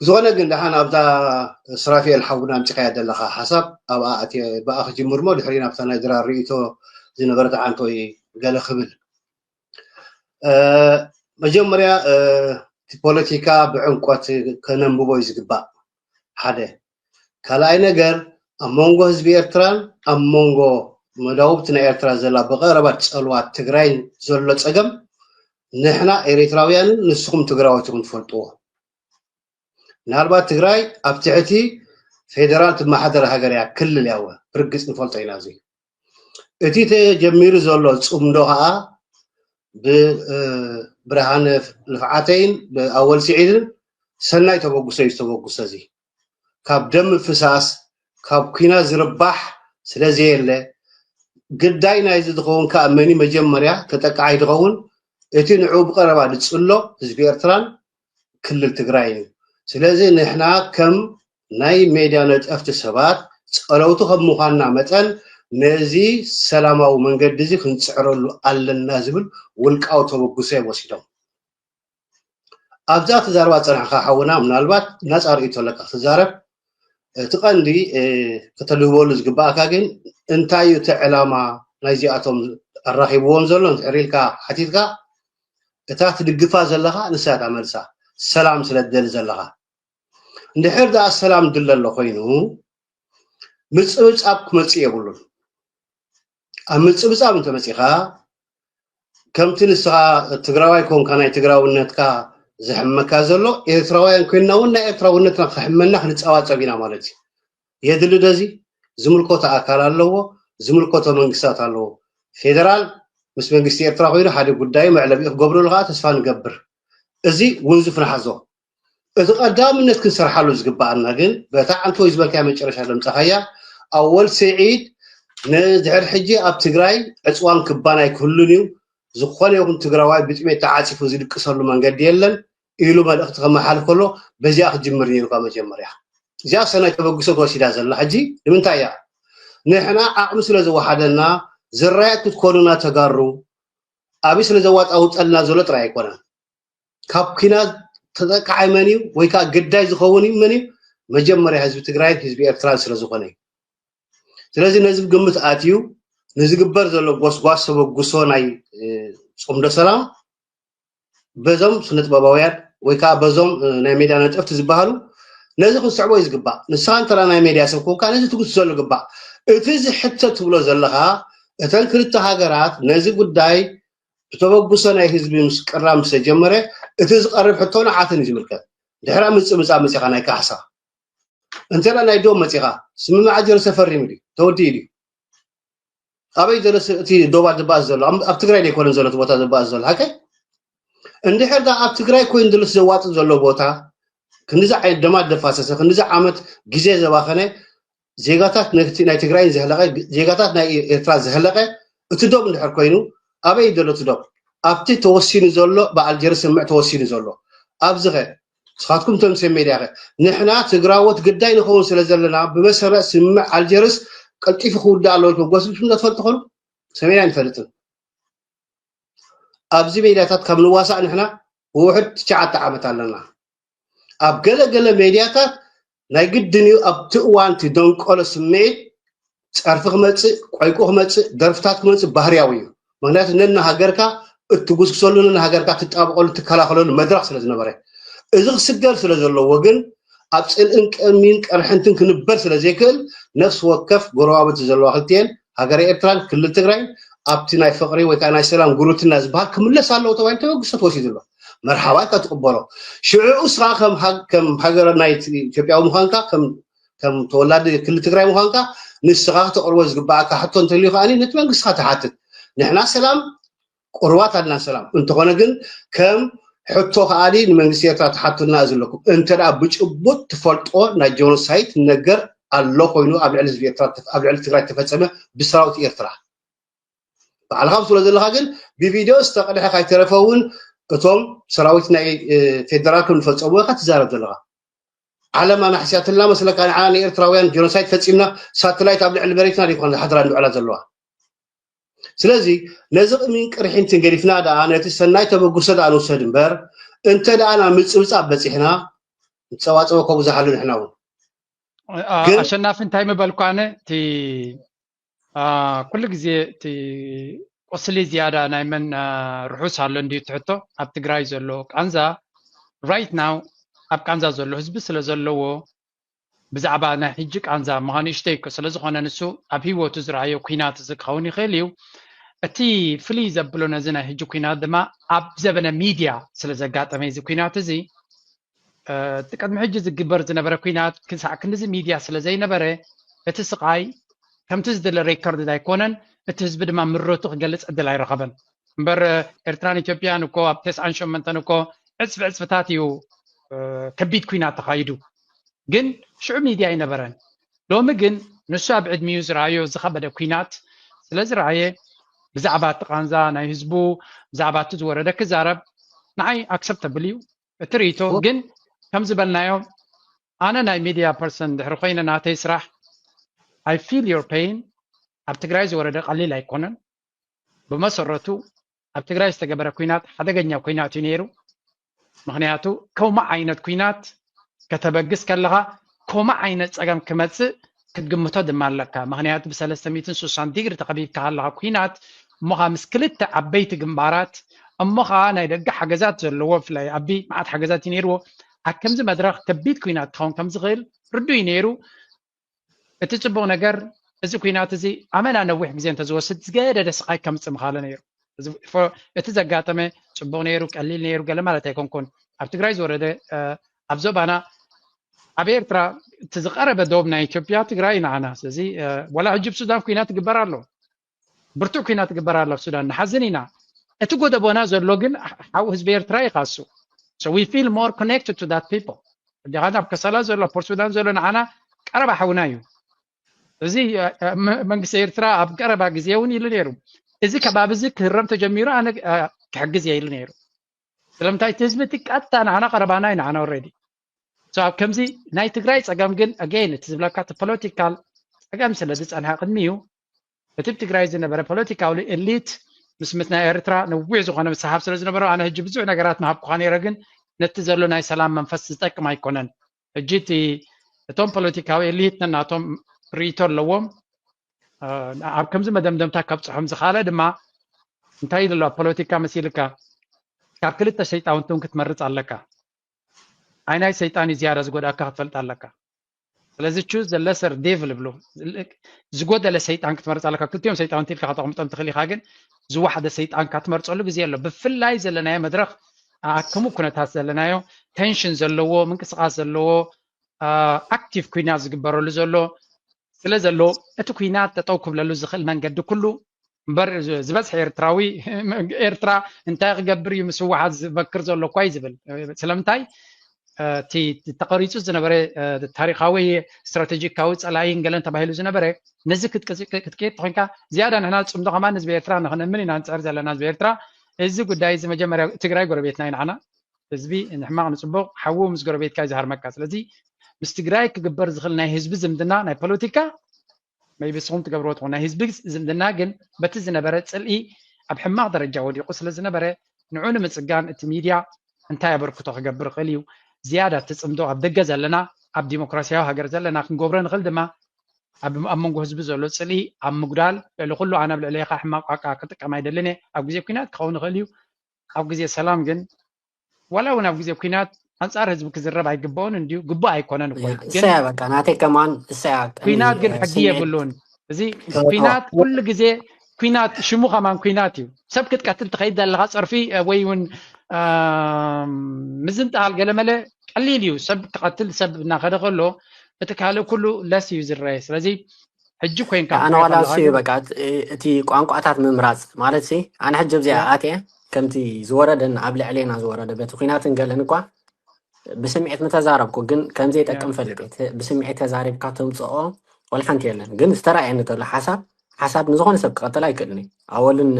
ዝኾነ ግን ደሓን ኣብዛ ስራፊኤል ሓውና ኣምፂኻያ ዘለኻ ሓሳብ ኣብኣ ኣትየ ብኣ ክጅምር እሞ ድሕሪ ናብታ ናይ ድራር ርእይቶ ዝነበረ ተዓንቶ ገለ ክብል መጀመርያ እቲ ፖለቲካ ብዕምቆት ከነንብቦ እዩ ዝግባእ ሓደ ካልኣይ ነገር ኣብ መንጎ ህዝቢ ኤርትራን ኣብ መንጎ መዳውብቲ ናይ ኤርትራ ዘላ ብቐረባ ትጸልዋ ትግራይን ዘሎ ጸገም ንሕና ኤርትራውያንን ንስኹም ትግራዎት ኢኹም ትፈልጥዎ ምናልባት ትግራይ ኣብ ትሕቲ ፌደራል ትመሓደር ሃገር እያ ክልል እያ ብርግጽ ንፈልጦ ኢና እዚ እቲ ተጀሚሩ ዘሎ ጽምዶ ከዓ ብብርሃነ ልፍዓተይን ብኣወል ስዒድን ሰናይ ተበግሶ እዩ ዝተበግሶ እዚ ካብ ደም ምፍሳስ ካብ ኩናት ዝርባሕ ስለዘየለ ግዳይ ናይዚ ዝኸውን ከዓ መኒ መጀመርያ ተጠቃዓይ ዝኸውን እቲ ንዕኡ ብቀረባ ዝፅሎ ህዝቢ ኤርትራን ክልል ትግራይ እዩ ስለዚ ንሕና ከም ናይ ሜድያ ነጠፍቲ ሰባት ጸለውቲ ከም ምዃንና መጠን ነዚ ሰላማዊ መንገዲ እዚ ክንጽዕረሉ ኣለና ዝብል ውልቃዊ ተበግሶ እዮም ወሲዶም። ኣብዛ ትዛረባ ዝጸናሕካ ሓውና ምናልባት ናጻ ርእይቶ ኣለካ ክትዛረብ እቲ ቀንዲ ከተልህበሉ ዝግባኣካ ግን እንታይ እዩ እቲ ዕላማ ናይዚኣቶም ኣራኺብዎም ዘሎ እንድሕር ኢልካ ሓቲትካ እታ ትድግፋ ዘለኻ ንሳ እታ መልሳ ሰላም ስለ ትደሊ ዘለኻ እንድሕር ደኣ ሰላም ድለ ኣሎ ኮይኑ ምፅብፃብ ክመፅእ የብሉን ኣብ ምፅብፃብ እንተመፂኻ ከምቲ ንስኻ ትግራዋይ ኮንካ ናይ ትግራውነትካ ዝሕመካ ዘሎ ኤርትራውያን ኮይንና እውን ናይ ኤርትራውነትና ክሕመና ክንፀባፀብ ኢና ማለት እዩ የድሊ ደዚ ዝምልከቶ ኣካል ኣለዎ ዝምልከቶ መንግስታት ኣለዎ ፌደራል ምስ መንግስቲ ኤርትራ ኮይኑ ሓደ ጉዳዩ መዕለቢኡ ክገብረሉ ከዓ ተስፋ ንገብር እዚ ውንዙፍ ንሓዞ እቲ ቀዳምነት ክንሰርሓሉ ዝግበኣና ግን በታ ዓንተወይ ዝበልካያ መጨረሻ ዘምፀኻያ ኣወል ስዒድ ንድሕር ሕጂ ኣብ ትግራይ ዕፅዋን ክባን ኣይክህሉን እዩ ዝኾነ ይኹን ትግራዋይ ብጥሜት ተዓፂፉ ዝድቅሰሉ መንገዲ የለን ኢሉ መልእኽቲ ከመሓልፍ ከሎ በዚኣ ክጅምር ነይሩ ካብ መጀመርያ እዚኣ ሰናይ ተበግሶ ትወሲዳ ዘላ ሕጂ ንምንታይ እያ ንሕና ዓቕሚ ስለ ዝወሓደና ዝራያት ክትኮኑና ተጋሩ ኣብይ ስለ ዘዋጣውጠልና ዘሎ ጥራይ ኣይኮነን ካብ ኪናት ተጠቃዓይ መን እዩ ወይ ከዓ ግዳይ ዝኸውን እዩ መን እዩ መጀመርያ ህዝቢ ትግራይን ህዝቢ ኤርትራን ስለ ዝኾነ እዩ ስለዚ ነዚ ግምት ኣትዩ ንዝግበር ዘሎ ጎስጓስ ተበግሶ ናይ ፅምዶ ሰላም በዞም ስነጥበባውያን ወይ ከዓ በዞም ናይ ሜድያ ነጠፍቲ ዝበሃሉ ነዚ ክንስዕቦ እዩ ዝግባእ ንስኻ እንተላ ናይ ሜድያ ሰብ ኮንካ ነዚ ትጉስሰሉ ግባእ እቲ ዝሕተት ትብሎ ዘለኻ እተን ክልተ ሃገራት ነዚ ጉዳይ ብተበግሶ ናይ ህዝቢ ምስ ቅራም ምስ ተጀመረ እቲ ዝቐርብ ሕቶ ንዓተን እዩ ዝምልከት ድሕራ ምፅብፃብ መፂኻ ናይ ካሕሳ እንተ ናይ ዶብ መፂኻ ስምምዕ ኣልጀርስ ተፈሪሙ ድዩ? ተወዲኡ ድዩ? ኣበይ ዘሎ እቲ ዶባት ዝበኣስ ዘሎ? ኣብ ትግራይ ዘይኮነን ዘሎ እቲ ቦታ ዝበኣስ ዘሎ ሓቀ? እንድሕር ዳ ኣብ ትግራይ ኮይኑ ዘሎ ዘዋፅእ ዘሎ ቦታ ክንዲዚ ዓይነት ደማት ዘፋሰሰ ክንዲዚ ዓመት ግዜ ዘባኸነ ዜጋታት ናይ ትግራይን ዘህለቀ ዜጋታት ናይ ኤርትራ ዘህለቀ እቲ ዶብ እንድሕር ኮይኑ ኣበይ ዘሎ እቲ ዶብ? ኣብቲ ተወሲኑ ዘሎ ብኣልጀርስ ስምምዕ ተወሲኑ ዘሎ ኣብዚኸ ንስኻትኩም እቶም ሰብ ሜድያ ከ ንሕና ትግራዎት ግዳይ ንኸውን ስለ ዘለና ብመሰረት ስምምዕ ኣልጀርስ ቀልጢፉ ክውዳእ ኣለዎ ኢልኩም ጎስልኩም ዶ ትፈልጡ ኾኑ? ሰሜን ኣይንፈልጥን። ኣብዚ ሜድያታት ካብ ንዋሳእ ንሕና ውሕድ ትሽዓተ ዓመት ኣለና። ኣብ ገለ ገለ ሜድያታት ናይ ግድን እዩ ኣብቲ እዋን እቲ ደንቆሎ ስምዒት ጸርፊ ክመጽእ፣ ቆይቁ ክመጽእ፣ ደርፍታት ክመጽእ ባህርያዊ እዩ። ምክንያቱ ነንሃገርካ እትጉስጉሰሉ ነንሃገርካ ትጣበቀሉ ትከላኸለሉ መድረክ ስለ ዝነበረ እዚ ክስገር ስለ ዘለዎ ግን ኣብ ጽልእን ቀሚን ቀርሕንትን ክንበር ስለ ዘይክእል ነፍሲ ወከፍ ጎረባብቲ ዘለዋ ክልቲኤን ሃገረ ኤርትራን ክልል ትግራይን ኣብቲ ናይ ፍቅሪ ወይ ከዓ ናይ ሰላም ጉርብትና ዝበሃል ክምለስ ኣለዎ ተባሂሉ ተበግሶ ተወሲዱ ኣሎ። መርሓባ ኢልካ ትቅበሎ። ሽዑ እስኻ ከም ሃ- ከም ሃገር ናይ ኢትዮጵያዊ ምዃንካ ከም ከም ተወላዲ ክልል ትግራይ ምዃንካ ንስኻ ክተቅርቦ ዝግባኣካ ሕቶ እንተልዩ ከዓኒ ነቲ መንግስቲ ኢኻ ትሓትት። ንሕና ሰላም ቁርባት ኣድና ሰላም እንተኾነ ግን ከም ሕቶ ከዓኒ ንመንግስቲ ኤርትራ ትሓቱልና እዚ ኣለኩም እንተ ደኣ ብጭቡጥ ትፈልጦ ናይ ጀኖሳይድ ነገር ኣሎ ኮይኑ ኣብ ልዕሊ ህዝቢ ኤርትራ ተፈ- ኣብ ልዕሊ ትግራይ ተፈጸመ ብሰራዊት ኤርትራ ባዕልኻ ምስሎ ዘለኻ ግን ብቪድዮ ዝተቐድሐ ካይተረፈ እውን እቶም ሰራዊት ናይ እ፣ ፌደራል ከም ዝፈጸሙ ኢኻ ትዛረብ ዘለኻ ዓለም ኣናሕስያትልና መስለካ ንዓና ንኤርትራውያን ጀኖሳይድ ፈጺምና ሳተላይት ኣብ ልዕሊ መሬትና ዘይኮነ ዝሓድራ እንድዕላ ዘለዋ ስለዚ ነዚ ቅሚን ቅርሒንትን ገዲፍና ደኣ ነቲ ሰናይ ተበግሶ ደኣ ንውሰድ እምበር እንተ ደኣ ናብ ምጽብጻብ በጺሕና ንጸባጸበ ከብዝሓሉ ንሕና እውን አ- ግን- ኣሸናፊ እንታይ ምበልኩ ኣነ እቲ አ፣ ኩሉ ግዜ እቲ ቁስሊ ዝያዳ ናይ መን አ፣ ርሑስ ኣሎ እንድዩ ትሕቶ ኣብ ትግራይ ዘሎ ቃንዛ right now ኣብ ቃንዛ ዘሎ ህዝቢ ስለ ዘለዎ ብዛዕባ ናይ ሕጂ ቃንዛ ምዃኑ ይሽተይ እኮ ስለ ዝኾነ ንሱ ኣብ ህይወቱ ዝረኣዮ ኩናት እዚ ክኸውን ይኽእል እዩ እቲ ፍልይ ዘብሎ ነዚ ናይ ሕጂ ኩናት ድማ ኣብ ዘበነ ሚድያ ስለ ዘጋጠመ እዚ ኩናት እዚ እቲ ቅድሚ ሕጂ ዝግበር ዝነበረ ኩናት ክሳዕ ክንድዚ ሚድያ ስለ ዘይነበረ እቲ ስቃይ ከምቲ ዝድለ ሬከርድ ኣይኮነን እቲ ህዝቢ ድማ ምረቱ ክገልፅ ዕድል ኣይረኸበን እምበር ኤርትራን ኢትዮጵያን እኮ ኣብ ተስዓን ሸመንተን እኮ ዕፅፊ ዕፅፍታት እዩ ከቢድ ኩናት ተኻይዱ ግን ሽዑ ሚድያ ኣይነበረን ሎሚ ግን ንሱ ኣብ ዕድሚኡ ዝረኣዮ ዝኸበደ ኩናት ስለ ዝረኣየ ብዛዕባ እቲ ቃንዛ ናይ ህዝቡ ብዛዕባ እቲ ዝወረደ ክዛረብ ንዓይ ኣክሰፕተብል እዩ እቲ ርእይቶ ግን ከም ዝበልናዮ ኣነ ናይ ሚድያ ፐርሰን ድሕሪ ኮይነ ናተይ ስራሕ I feel your pain ኣብ ትግራይ ዝወረደ ቀሊል ኣይኮነን ብመሰረቱ ኣብ ትግራይ ዝተገበረ ኩናት ሓደገኛ ኩናት እዩ ነይሩ ምክንያቱ ከምኡ ዓይነት ኩናት ከተበግስ ከለካ ከምኡ ዓይነት ፀገም ክመፅእ ክትግምቶ ድማ ኣለካ ምክንያቱ ብ360 ዲግሪ ተከቢብካ ከለካ ኩናት እሞ ከዓ ምስ ክልተ ዓበይቲ ግንባራት እሞ ከዓ ናይ ደገ ሓገዛት ዘለዎ ብፍላይ ኣቢ መዓት ሓገዛት እዩ ነይርዎ ኣብ ከምዚ መድረክ ከቢድ ኩናት ክኸውን ከም ዝኽእል ርዱእ እዩ ነይሩ እቲ ፅቡቅ ነገር እዚ ኩናት እዚ ኣመና ነዊሕ ግዜ እንተዝወስድ ዝገደደ ስቃይ ከምፅእ ምኻለ ነይሩ እቲ ዘጋጠመ ፅቡቅ ነይሩ ቀሊል ነይሩ ገለ ማለት ኣይኮንኩን ኣብ ትግራይ ዝወረደ ኣብ ዞባና ኣብ ኤርትራ እቲ ዝቀረበ ዶብ ናይ ኢትዮጵያ ትግራይ ንዓና ስለዚ ወላ ሕጂ ብሱዳን ኩናት ትግበር ኣሎ ብርቱዕ ኩናት ትግበር ኣሎ ኣብ ሱዳን ንሓዝን ኢና እቲ ጎደቦና ዘሎ ግን ሓው ህዝቢ ኤርትራ ይካሱ so we feel more connected to that people ዲኻ ናብ ከሰላ ዘሎ ፖርት ሱዳን ዘሎ ንዓና ቀረባ ሓውና እዩ እዚ መንግስቲ ኤርትራ ኣብ ቀረባ ግዜ እውን ኢሉ ነይሩ እዚ ከባቢ እዚ ክህረም ተጀሚሩ ኣነ ክሕግዝ እየ ኢሉ ነይሩ ስለምንታይ እቲ ህዝቢ እቲ ቀጥታ ንዓና ቀረባና እዩ ንዓና already so ኣብ ከምዚ ናይ ትግራይ ፀገም ግን again እቲ ዝብለካ እቲ ፖለቲካል ፀገም ስለ ዝፀንሐ ቅድሚ እዩ እቲ ብ ትግራይ ዝነበረ ፖለቲካዊ ኤሊት ምስ ምስ ናይ ኤርትራ ነዊሕ ዝኾነ ምስሓብ ስለ ዝነበረ ኣነ ሕጂ ብዙሕ ነገራት ምሃብኩኻ ነይረ ግን ነቲ ዘሎ ናይ ሰላም መንፈስ ዝጠቅም ኣይኮነን ሕጂ እቲ እቶም ፖለቲካዊ ኤሊት ነናቶም ርእይቶ ኣለዎም ኣብ ከምዚ መደምደምታ ከብፅሖም ዝኻለ ድማ እንታይ ኢሉ ኣሎ ፖለቲካ መሲልካ ካብ ክልተ ሰይጣውንትን ክትመርፅ ኣለካ ኣይ ናይ ሰይጣን እዩ ዝያዳ ዝጎዳእካ ክትፈልጥ ኣለካ ስለዚ choose the lesser devil ይብሉ ዝጎደለ ሰይጣን ክትመርፅ ኣለካ ክልቲኦም ሰይጣውንቲ ኢልካ ከተቕምጦም ትኽእል ኢኻ ግን ዝወሓደ ሰይጣን ካትመርፀሉ ግዜ ኣሎ ብፍላይ ዘለናዮ መድረክ ኣክሙ ኩነታት ዘለናዮ ቴንሽን ዘለዎ ምንቅስቃስ ዘለዎ ኣክቲቭ ኩናት ዝግበረሉ ዘሎ ስለ ዘሎ፣ እቲ ኩናት ጠጠው ክብለሉ ዝኽእል መንገዲ ኩሉ እምበር፣ ዝበዝሐ ኤርትራዊ ኤርትራ እንታይ ክገብር እዩ ምስ ህወሓት ዝመክር ዘሎ እኳ እዩ ዝብል። ስለምንታይ እቲ ተቐሪፁ ዝነበረ ታሪካዊ ስትራቴጂካዊ ፀላኢን ገለን ተባሂሉ ዝነበረ ነዚ ክትቅይጥ ተኮንካ ዝያዳ ንሕና ፅምዶ ከማን ህዝቢ ኤርትራ ንክነምን ኢና ንፅዕር ዘለና። ህዝቢ ኤርትራ፣ እዚ ጉዳይ እዚ መጀመርያ ትግራይ ጎረቤትና እዩ ንዓና። ህዝቢ ንሕማቕ ንፅቡቕ ሓዉ ምስ ጎረቤትካ እዩ ዝሃርመካ። ስለዚ ምስ ትግራይ ክግበር ዝኽእል ናይ ህዝቢ ዝምድና ናይ ፖለቲካ maybe ንስኹም ትገብርዎ ትኾኑ ናይ ህዝቢ ዝምድና ግን በቲ ዝነበረ ፅልኢ ኣብ ሕማቕ ደረጃ ወዲቑ ስለ ዝነበረ ንዑ ንምፅጋን እቲ ሚድያ እንታይ ኣበርክቶ ክገብር ይኽእል እዩ? ዝያዳ እቲ ፅምዶ ኣብ ደገ ዘለና ኣብ ዲሞክራሲያዊ ሃገር ዘለና ክንገብሮ ንኽእል ድማ ኣብ ኣብ መንጎ ህዝቢ ዘሎ ፅልኢ ኣብ ምጉዳል ልዕሊ ኩሉ ኣነ ኣብ ልዕሌኻ ሕማቕ ቋንቋ ክጥቀም ኣይደልን እየ። ኣብ ግዜ ኩናት ክኸውን ይኽእል እዩ። ኣብ ግዜ ሰላም ግን ዋላ እውን ኣብ ግዜ ኩናት ኣንፃር ህዝቢ ክዝረብ ኣይግበኦን እንድዩ ግቡእ ኣይኮነን እኮ እዩ። ግን እሰያ በቃ ናተይ ከማን እሰያ ኩናት ግን ሕጊ የብሉን። እዚ ኩናት ኩሉ ግዜ ኩናት ሽሙ ከማን ኩናት እዩ። ሰብ ክትቀትል ትኸይድ ዘለኻ ፀርፊ ወይ እውን ምዝንጣል ገለመለ ቀሊል እዩ። ሰብ ክቐትል ሰብ እናኸደ ከሎ እቲ ካልእ ኩሉ ለስ እዩ ዝረየ። ስለዚ ሕጂ ኮይንካ ኣነ ዋላ እሱ እዩ በቃ እቲ ቋንቋታት ምምራፅ ማለት ሲ ኣነ ሕጂ ኣብዚኣ ኣትየ ከምቲ ዝወረደን ኣብ ልዕሌና ዝወረደ በቲ ኩናትን ገለን እኳ ብስምዒት ምተዛረብኩ ግን ከምዚ የጠቅም ፈልጥ ብስምዒት ተዛሪብካ ተምፅኦ ወላ ሓንቲ የለን። ግን ዝተረኣየኒ ተሎ ሓሳብ ሓሳብ ንዝኾነ ሰብ ክቐተል ኣይክእልን እዩ። ኣወልን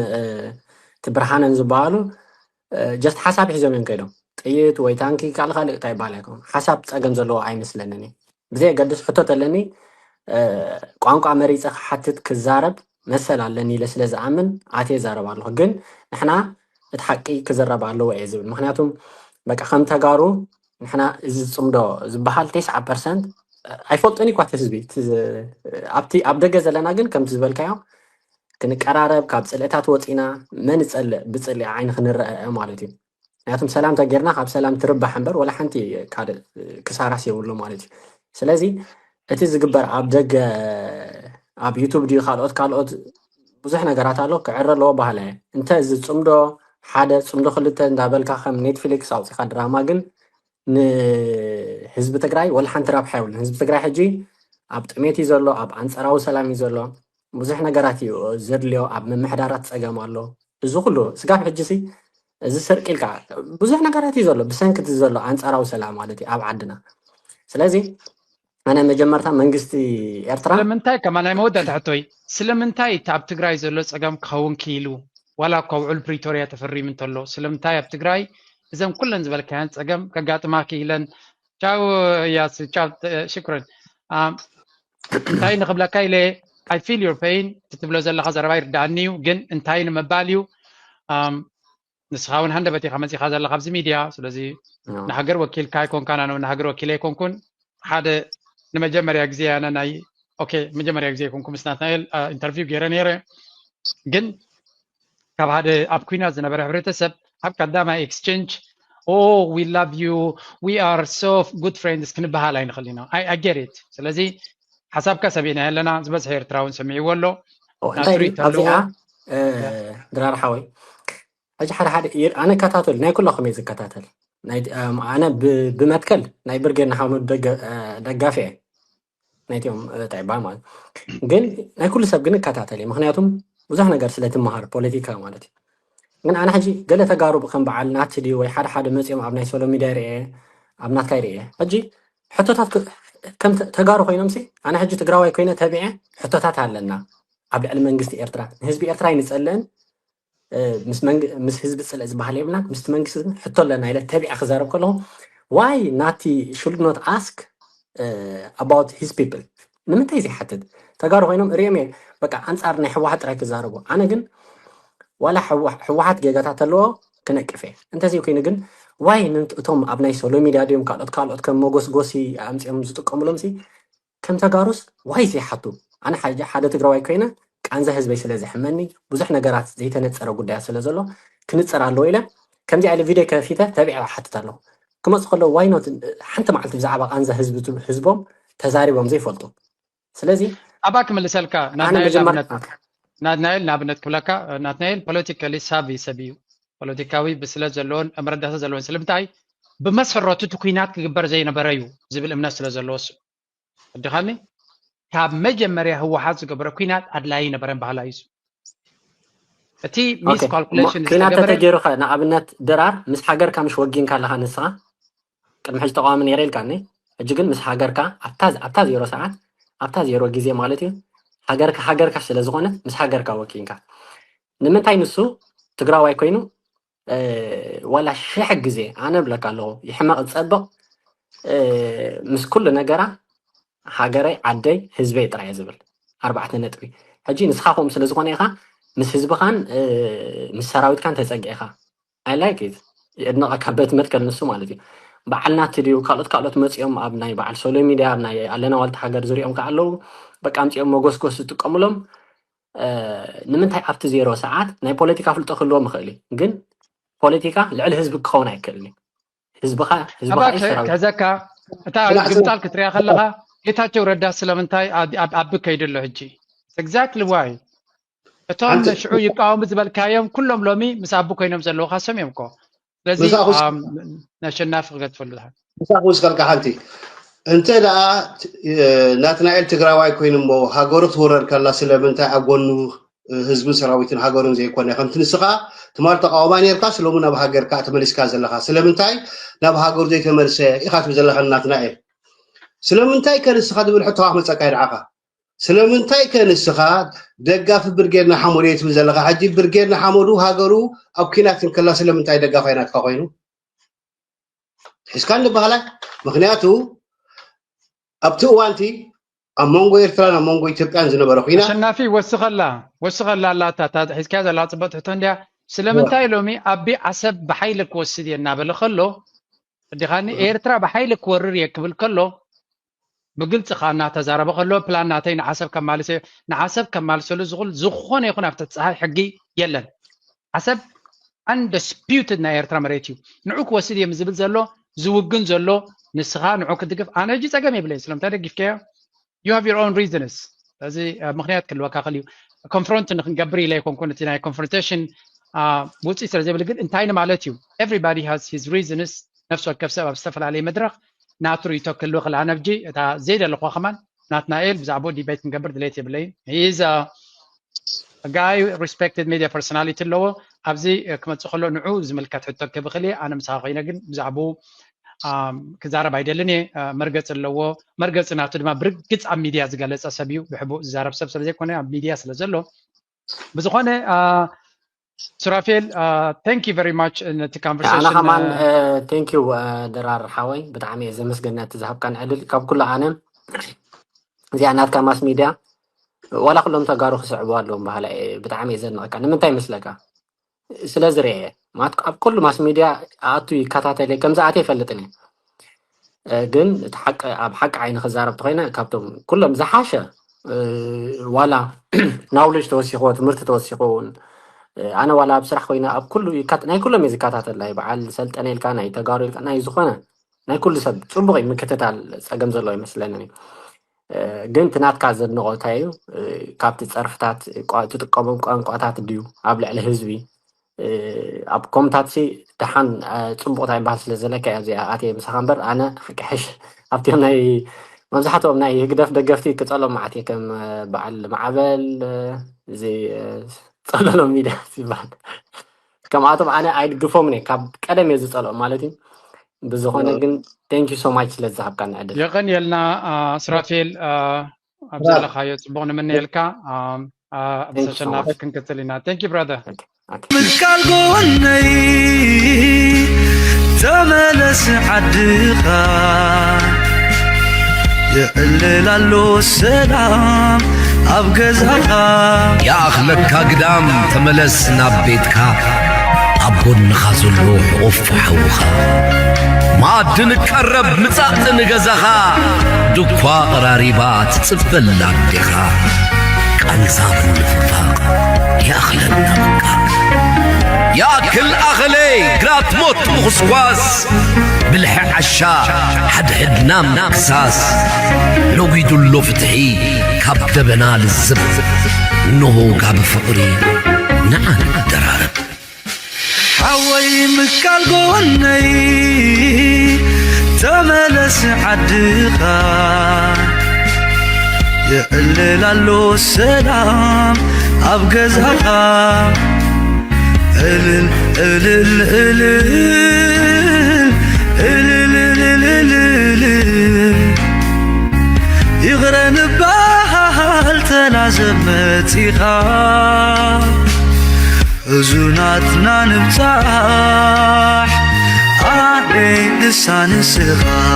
እቲ ብርሃንን ዝበሃሉ ጀስት ሓሳብ ሒዞም እዮም ከይዶም ጥይት ወይ ታንኪ ካልእ ካልእ እንታይ ይበሃል ኣይኮን ሓሳብ ፀገም ዘለዎ ኣይመስለንን እዩ። ብዘየገድስ ሕቶ ተለኒ ቋንቋ መሪፀ ክሓትት ክዛረብ መሰል ኣለኒ ኢለ ስለ ዝኣምን ኣትየ ዛረብ ኣለኹ። ግን ንሕና እቲ ሓቂ ክዝረብ ኣለዎ እየ ዝብል። ምክንያቱም በቃ ከም ተጋሩ ንሕና እዚ ፅምዶ ዝበሃል ተስዓ ፐርሰንት ኣይፈልጦን እኳ እቲ ህዝቢ እቲ ዝ- ኣብቲ ኣብ ደገ ዘለና ግን ከምቲ ዝበልካዮ ክንቀራረብ ካብ ፅልእታት ወፂና መን ይፀልእ ብፅልኢ ዓይኒ ክንረአ ማለት እዩ። ምክንያቱም ሰላም ተጌርና ካብ ሰላም ትርባሕ እምበር ወላ ሓንቲ ካልእ ክሳራስ የብሉ ማለት እዩ። ስለዚ እቲ ዝግበር ኣብ ደገ ኣብ ዩቱብ ድዩ ካልኦት ካልኦት ብዙሕ ነገራት ኣሎ ክዕረ ኣለዎ ባህላ እየ። እንተ እዚ ፅምዶ ሓደ ፅምዶ ክልተ እንዳበልካ ከም ኔትፍሊክስ ኣውፂኻ ድራማ ግን ንህዝቢ ትግራይ ወላ ሓንቲ ረብሓ የብሉን። ህዝቢ ትግራይ ሕጂ ኣብ ጥሜት እዩ ዘሎ፣ ኣብ ኣንፃራዊ ሰላም እዩ ዘሎ። ብዙሕ ነገራት እዩ ዘድልዮ፣ ኣብ ምምሕዳራት ፀገም ኣሎ። እዚ ኩሉ ስጋብ ሕጂ ሲ እዚ ስርቂ ኢልካ ብዙሕ ነገራት እዩ ዘሎ ብሰንኪ እቲ ዘሎ ኣንፃራዊ ሰላም ማለት እዩ ኣብ ዓድና። ስለዚ ኣነ መጀመርታ መንግስቲ ኤርትራ ስለምንታይ ከማ ናይ መወዳእታ ሕቶይ ስለምንታይ እቲ ኣብ ትግራይ ዘሎ ፀገም ክኸውን ክኢሉ ዋላ እኳ ውዕል ፕሪቶርያ ተፈሪሙ እንተሎ ስለምንታይ ኣብ ትግራይ እዘን ኩለን ዝበልካያን ፀገም ከጋጥማ ክኢለን? ቻው ያስ ቻው ሽክረን። እንታይ ንክብለካ ኢለ I feel your pain ትትብሎ ዘለካ ዘረባ ይርዳእኒ እዩ ግን እንታይ ንምባል እዩ? ንስኻ እውን ሃንደበት ኢኻ መፂኻ ዘለካ ኣብዚ ሚድያ ስለዚ ንሃገር ወኪልካ ኣይኮንካን ኣነ ንሃገር ወኪለ ኣይኮንኩን ሓደ ንመጀመርያ ግዜ ኣነ ናይ okay መጀመርያ ግዜ ኣይኮንኩ ምስ ናትናኤል ኢንተርቪው ገይረ ነይረ ግን ካብ ሓደ ኣብ ኩናት ዝነበረ ሕብረተሰብ ኣብ ቀዳማይ exchange oh we love you we are so good friends ክንበሃል ኣይንኽእል ኢና I get it ስለዚ ሓሳብካ ሰሚዕናዮ ኣለና ዝበዝሐ ኤርትራውን ሰሚዕዎ ኣሎ እንታይ ኣብዚኣ ድራር ሓወይ ሕጂ ሓደ ሓደ ኣነ እከታተል ናይ ኩላኹም እየ ዝከታተል ኣነ ብመትከል ናይ ብርጌድ ንሓመዱ ደጋፊ እየ ናይትኦም ጣይባ ማለት ግን ናይ ኩሉ ሰብ ግን እከታተል እየ ምክንያቱም ብዙሕ ነገር ስለ ትመሃር ፖለቲካ ማለት እዩ ግን ኣነ ሕጂ ገለ ተጋሩ ከም በዓል ናቲ ድዩ ወይ ሓደ ሓደ መፅኦም ኣብ ናይ ሶሎ ሚድያ ርኤ ኣብ ናትካይ ርኤ ሕጂ ሕቶታት ከም ተጋሩ ኮይኖም ሲ ኣነ ሕጂ ትግራዋይ ኮይነ ተቢዐ ሕቶታት ኣለና ኣብ ልዕሊ መንግስቲ ኤርትራ ንህዝቢ ኤርትራ ኣይንፀልእን ምስ ህዝቢ ፅልእ ዝበሃል የብልና ምስቲ መንግስቲ ግን ሕቶ ኣለና ኢለ ተቢዐ ክዛረብ ከለኹ why ናቲ should not ask about his people ንምንታይ ዘይሓትት ተጋሩ ኮይኖም ሪኦም እየ በቃ ኣንፃር ናይ ህወሓት ጥራይ ክዛረቡ ኣነ ግን ዋላ ህወሓት ጌጋታት ኣለዎ ክነቅፍ እየ እንተዘይ ኮይኑ ግን ዋይ እቶም ኣብ ናይ ሶሎ ሚድያ ድዮም ካልኦት ካልኦት ከም መጎስጎሲ ኣምፅኦም ዝጥቀሙሎም ሲ ከም ተጋሩስ ዋይ ዘይሓቱ ኣነ ሓደ ትግራዋይ ኮይነ ቃንዛ ህዝበይ ስለ ዘሕመኒ ብዙሕ ነገራት ዘይተነፀረ ጉዳያት ስለ ዘሎ ክንፅር ኣለዎ ኢለ ከምዚ ኢለ ቪድዮ ከፊተ ተቢዐ ሓትት ኣለኹ ክመፁ ከለዉ why not ሓንቲ መዓልቲ ብዛዕባ ቃንዛ ህዝቦም ተዛሪቦም ዘይፈልጡ ስለዚ ኣባ ክምልሰልካ ናትናኤል ናብነት ናትናኤል ናብነት ክብለካ ናትናኤል ፖለቲካሊ ሳቪ ሰብ እዩ ፖለቲካዊ ብስለት ዘለዎን መረዳእታ ዘለዎን ስለምንታይ ብመሰረቱ እቲ ኩናት ክግበር ዘይነበረ እዩ ዝብል እምነት ስለ ዘለዎ እሱ። ወድኻኒ ካብ መጀመርያ ህወሓት ዝገበረ ኩናት ኣድላይ ነበረን ባህላ እዩ። እቲ ሚስ ካልኩሌሽን ኩናት ተተገይሩኸ ንኣብነት ድራር ምስ ሃገርካ ምሽ ወጊንካ ኣለኻ ንስኻ ቅድሚ ሕጂ ተቃዋሚ ነይረ ኢልካኒ። ሕጂ ግን ምስ ሃገርካ ኣብታ ዜሮ ሰዓት ኣብታ ዜሮ ግዜ ማለት እዩ ሃገርካ ሃገርካ ስለ ዝኾነት ምስ ሃገርካ ወኪንካ ንምንታይ ንሱ ትግራዋይ ኮይኑ ዋላ ሽሕ ግዜ ኣነ ብለካ ኣለኹ ይሕመቕ ዝፀብቕ ምስ ኩሉ ነገራ ሃገረይ ዓደይ ህዝበይ ጥራይ ዝብል ኣርባዕተ ነጥቢ። ሕጂ ንስኻ ከምኡ ስለ ዝኾነ ኢኻ ምስ ህዝብኻን ምስ ሰራዊትካን ተፀጊዕኻ ኣይላይክ የድንቐካ በቲ መትከል ንሱ ማለት እዩ። በዓል ናቲ ድዩ ካልኦት ካልኦት መፂኦም ኣብ ናይ በዓል ሶሎ ሚድያ ኣብ ናይ ኣለና ዋልታ ሃገር ዝሪኦም ከዓ ኣለዉ በቃ ኣምፂኦም መጎስጎስ ዝጥቀሙሎም ንምንታይ ኣብቲ ዜሮ ሰዓት ናይ ፖለቲካ ፍልጦ ክህልዎም ይኽእል እዩ ግን ፖለቲካ ልዕሊ ህዝቢ ክኸውን ኣይክእልን እዩ። ህዝብኻ ህዝብኻ እዩ ሰራዊት። ከዘካ እታ ግምጣል ክትሪያ ከለኻ ጌታቸው ረዳ ስለምንታይ ኣብ- ኣብ- ኣብ ከይዱ ኣሎ ሕጂ? Exactly why እቶም ሓንቲ- ሽዑ ይቃወሙ ዝበልካዮም ኩሎም ሎሚ ምስ ኣቡ ኮይኖም ዘለውካ ሰም እዮም እኮ። ስለዚ ምሳኹስ- ኣም፣ ነሸናፊ ክገድፈሉ ድሓን ምሳኹ ዝከልካ ሓንቲ እንተ ደኣ እ፣ ናትናኤል ትግራዋይ ኮይኑ እሞ ሃገሩ ትውረድ ከላ ስለምንታይ ኣብ ጎኑ ህዝብን ሰራዊትን ሃገሩን ዘይኮነ ከምቲ ንስኻ ትማል ተቃዋማይ ነርካ ስለሙ ናብ ሃገርካ ተመሊስካ ዘለኻ ስለምንታይ ናብ ሃገሩ ዘይተመልሰ ኢኻ ትብል ዘለኻ ናትናኤል? ስለምንታይ ከ ንስኻ ዝብል ሕቶ ክመፀካ ይድዓኻ? ስለምንታይ ከ ንስኻ ደጋፊ ብርጌድ ንሓመዱ እየ ትብል ዘለኻ? ሕጂ ብርጌድ ንሓመዱ ሃገሩ ኣብ ኲናት እንከላ ስለምንታይ ደጋፋይ ናትካ ኮይኑ? ሒዝካ ንበሃላይ ምክንያቱ ኣብቲ እዋንቲ ኣብ መንጎ ኤርትራን ኣብ መንጎ ኢትዮጵያን ዝነበረ ኩናት ኣሸናፊ ወስኸላ ወስኸላ ኣላታ እታ ሒዝካያ ዘላ ፅብቕቲ ሕቶ እንድያ። ስለምንታይ ሎሚ ኣቢ ዓሰብ ብሓይሊ ክወስድ እየ እናበለ ከሎ ዲኻኒ ኤርትራ ብሓይሊ ክወርር እየ ክብል ከሎ ብግልፂ ከዓ እናተዛረበ ከሎ ፕላን ናተይ ንዓሰብ ከማልሰ ንዓሰብ ከማልሰሉ ዝኽእል ዝኾነ ይኹን ኣብ ትሕቲ ፀሓይ ሕጊ የለን። ዓሰብ undisputed ናይ ኤርትራ መሬት እዩ። ንዑ ክወስድ እየ ዝብል ዘሎ ዝውግን ዘሎ ንስኻ ንዑ ክትድግፍ ኣነ ሕጂ ፀገም የብለይ ስለምንታይ ደጊፍካዮ you have your own reasons። ስለዚ ምክንያት ክህልወካ ክእል እዩ። ኮንፍሮንት ንክንገብር ኢለ ኣይኮንኩን እቲ ናይ ኮንፍሮንቴሽን ውፅኢት ስለ ዘይብል ግን እንታይ ንማለት እዩ? Everybody has his reasons። ነፍሲ ወከፍ ሰብ ኣብ ዝተፈላለየ መድረክ ናቱ ርእይቶ ክህልዎ ክእል። ኣነ ሕጂ እታ ዘይደለኹዋ ከማን ናትናኤል ብዛዕባኡ ዲቤት ክንገብር ድሌት የብለይን። He is a guy respected media personality ኣለዎ። ኣብዚ ክመፅእ ከሎ ንዑ ዝምልከት ሕቶ ክህብ እኽእል እየ። ኣነ ምሳኻ ኮይነ ግን ብዛዕባኡ ክዛረብ ኣይደልን እየ። መርገፂ ኣለዎ። መርገፂ ናቱ ድማ ብርግፅ ኣብ ሚድያ ዝገለፀ ሰብ እዩ። ብሕቡእ ዝዛረብ ሰብ ስለዘይኮነ ኣብ ሚድያ ስለዘሎ ብዝኾነ ሱራፌል thank you very much ነቲ ኣነ conversation ከማን thank you ድራር ሓወይ ብጣዕሚ እየ ዘመስግን ነቲ ዝሃብካን ዕድል ካብ ኩሉ ኣነ እዚኣ ናትካ ማስ ሚድያ ዋላ ኩሎም ተጋሩ ክስዕቡ ኣለዎም ባህላ እየ ብጣዕሚ እየ ዘድንቐካ ንምንታይ ይመስለካ ስለ ዝርኤ ማለት ኣብ ኩሉ ማስ ሚድያ ኣቱ ይከታተል እየ ከምዚ ኣትየ ይፈልጥን እየ ግን እቲ ሓቂ ኣብ ሓቂ ዓይኒ ክዛረብ ተኮይነ ካብቶም ኩሎም ዝሓሸ ዋላ ናውሌጅ ተወሲኽዎ ትምህርቲ ተወሲኽዎ እውን ኣነ ዋላ ኣብ ስራሕ ኮይነ ኣብ ኩሉ ናይ ኩሎም እየ ዝከታተል ናይ በዓል ሰልጠነ ኢልካ ናይ ተጋሩ ኢልካ ናይ ዝኾነ ናይ ኩሉ ሰብ ፅቡቅ እዩ ምክትታል ፀገም ዘለዎ ይመስለኒ ግን እቲ ናትካ ዘድንቆ እንታይ እዩ ካብቲ ፀርፍታት ትጥቀሞም ቋንቋታት ድዩ ኣብ ልዕሊ ህዝቢ ኣብ ኮምታት ሲ ደሓን ፅቡቕ እንታይ በሃል ስለ ዘለካ እያ እዚኣ ኣትየ ምሳኻ እምበር ኣነ ሓቂ ሕሽ ኣብቲኦም ናይ መብዛሕትኦም ናይ ህግደፍ ደገፍቲ ክፀሎም መዓት እየ ከም በዓል ማዕበል እዚ ፀለሎም ሚድያ ይበሃል ከምኣቶም ኣነ ኣይድግፎምን እየ ካብ ቀደም እየ ዝፀልኦም ማለት እዩ ብዝኾነ ግን thank you so much ስለ ዝሃብካኒ ዕድል የቐንየልና ስራፌል ኣብ ዘለኻዮ ፅቡቕ ንምነየልካ ኣብ ሰሸናፊ ክንቅፅል ኢና thank you brother ምቃል ጎወነይ ተመለስ ዓድኻ ይዕልል ኣሎ ሰላም ኣብ ገዛኻ ይኣኽለካ ግዳም ተመለስ ናብ ቤትካ ኣብ ጎንኻ ዘሎ ሕቑፍ ሓውኻ መኣዲ ንቀረብ ምጻእ ንገዛኻ ድኳ ቐራሪባ ትጽበላ ኣዴኻ ቃንዛ ምንፍፋቕ ይኣኽለና በቃ ይኣክል ኣኸለይ ግራት ሞት ምኹስኳስ ብልሒ ዓሻ ሓድሕድና ምክሳስ ነጒዱሎ ፍትሒ ካብ ደበና ልዝብ እንሆ ጋቢ ፍቕሪ ንዓ ንደራረብ ሓወይ ምካል ጎወነይ ተመለስ ዓድኻ፣ የዕልል ኣሎ ሰላም ኣብ ገዛኻ። እልል እልል እልል እልል እልል እልል፣ ይቕረ ንበሃል ተናዘብ መጺኻ። ሕዙናትና ንብጻሕ ኣበይ ንሳ ንስኻ።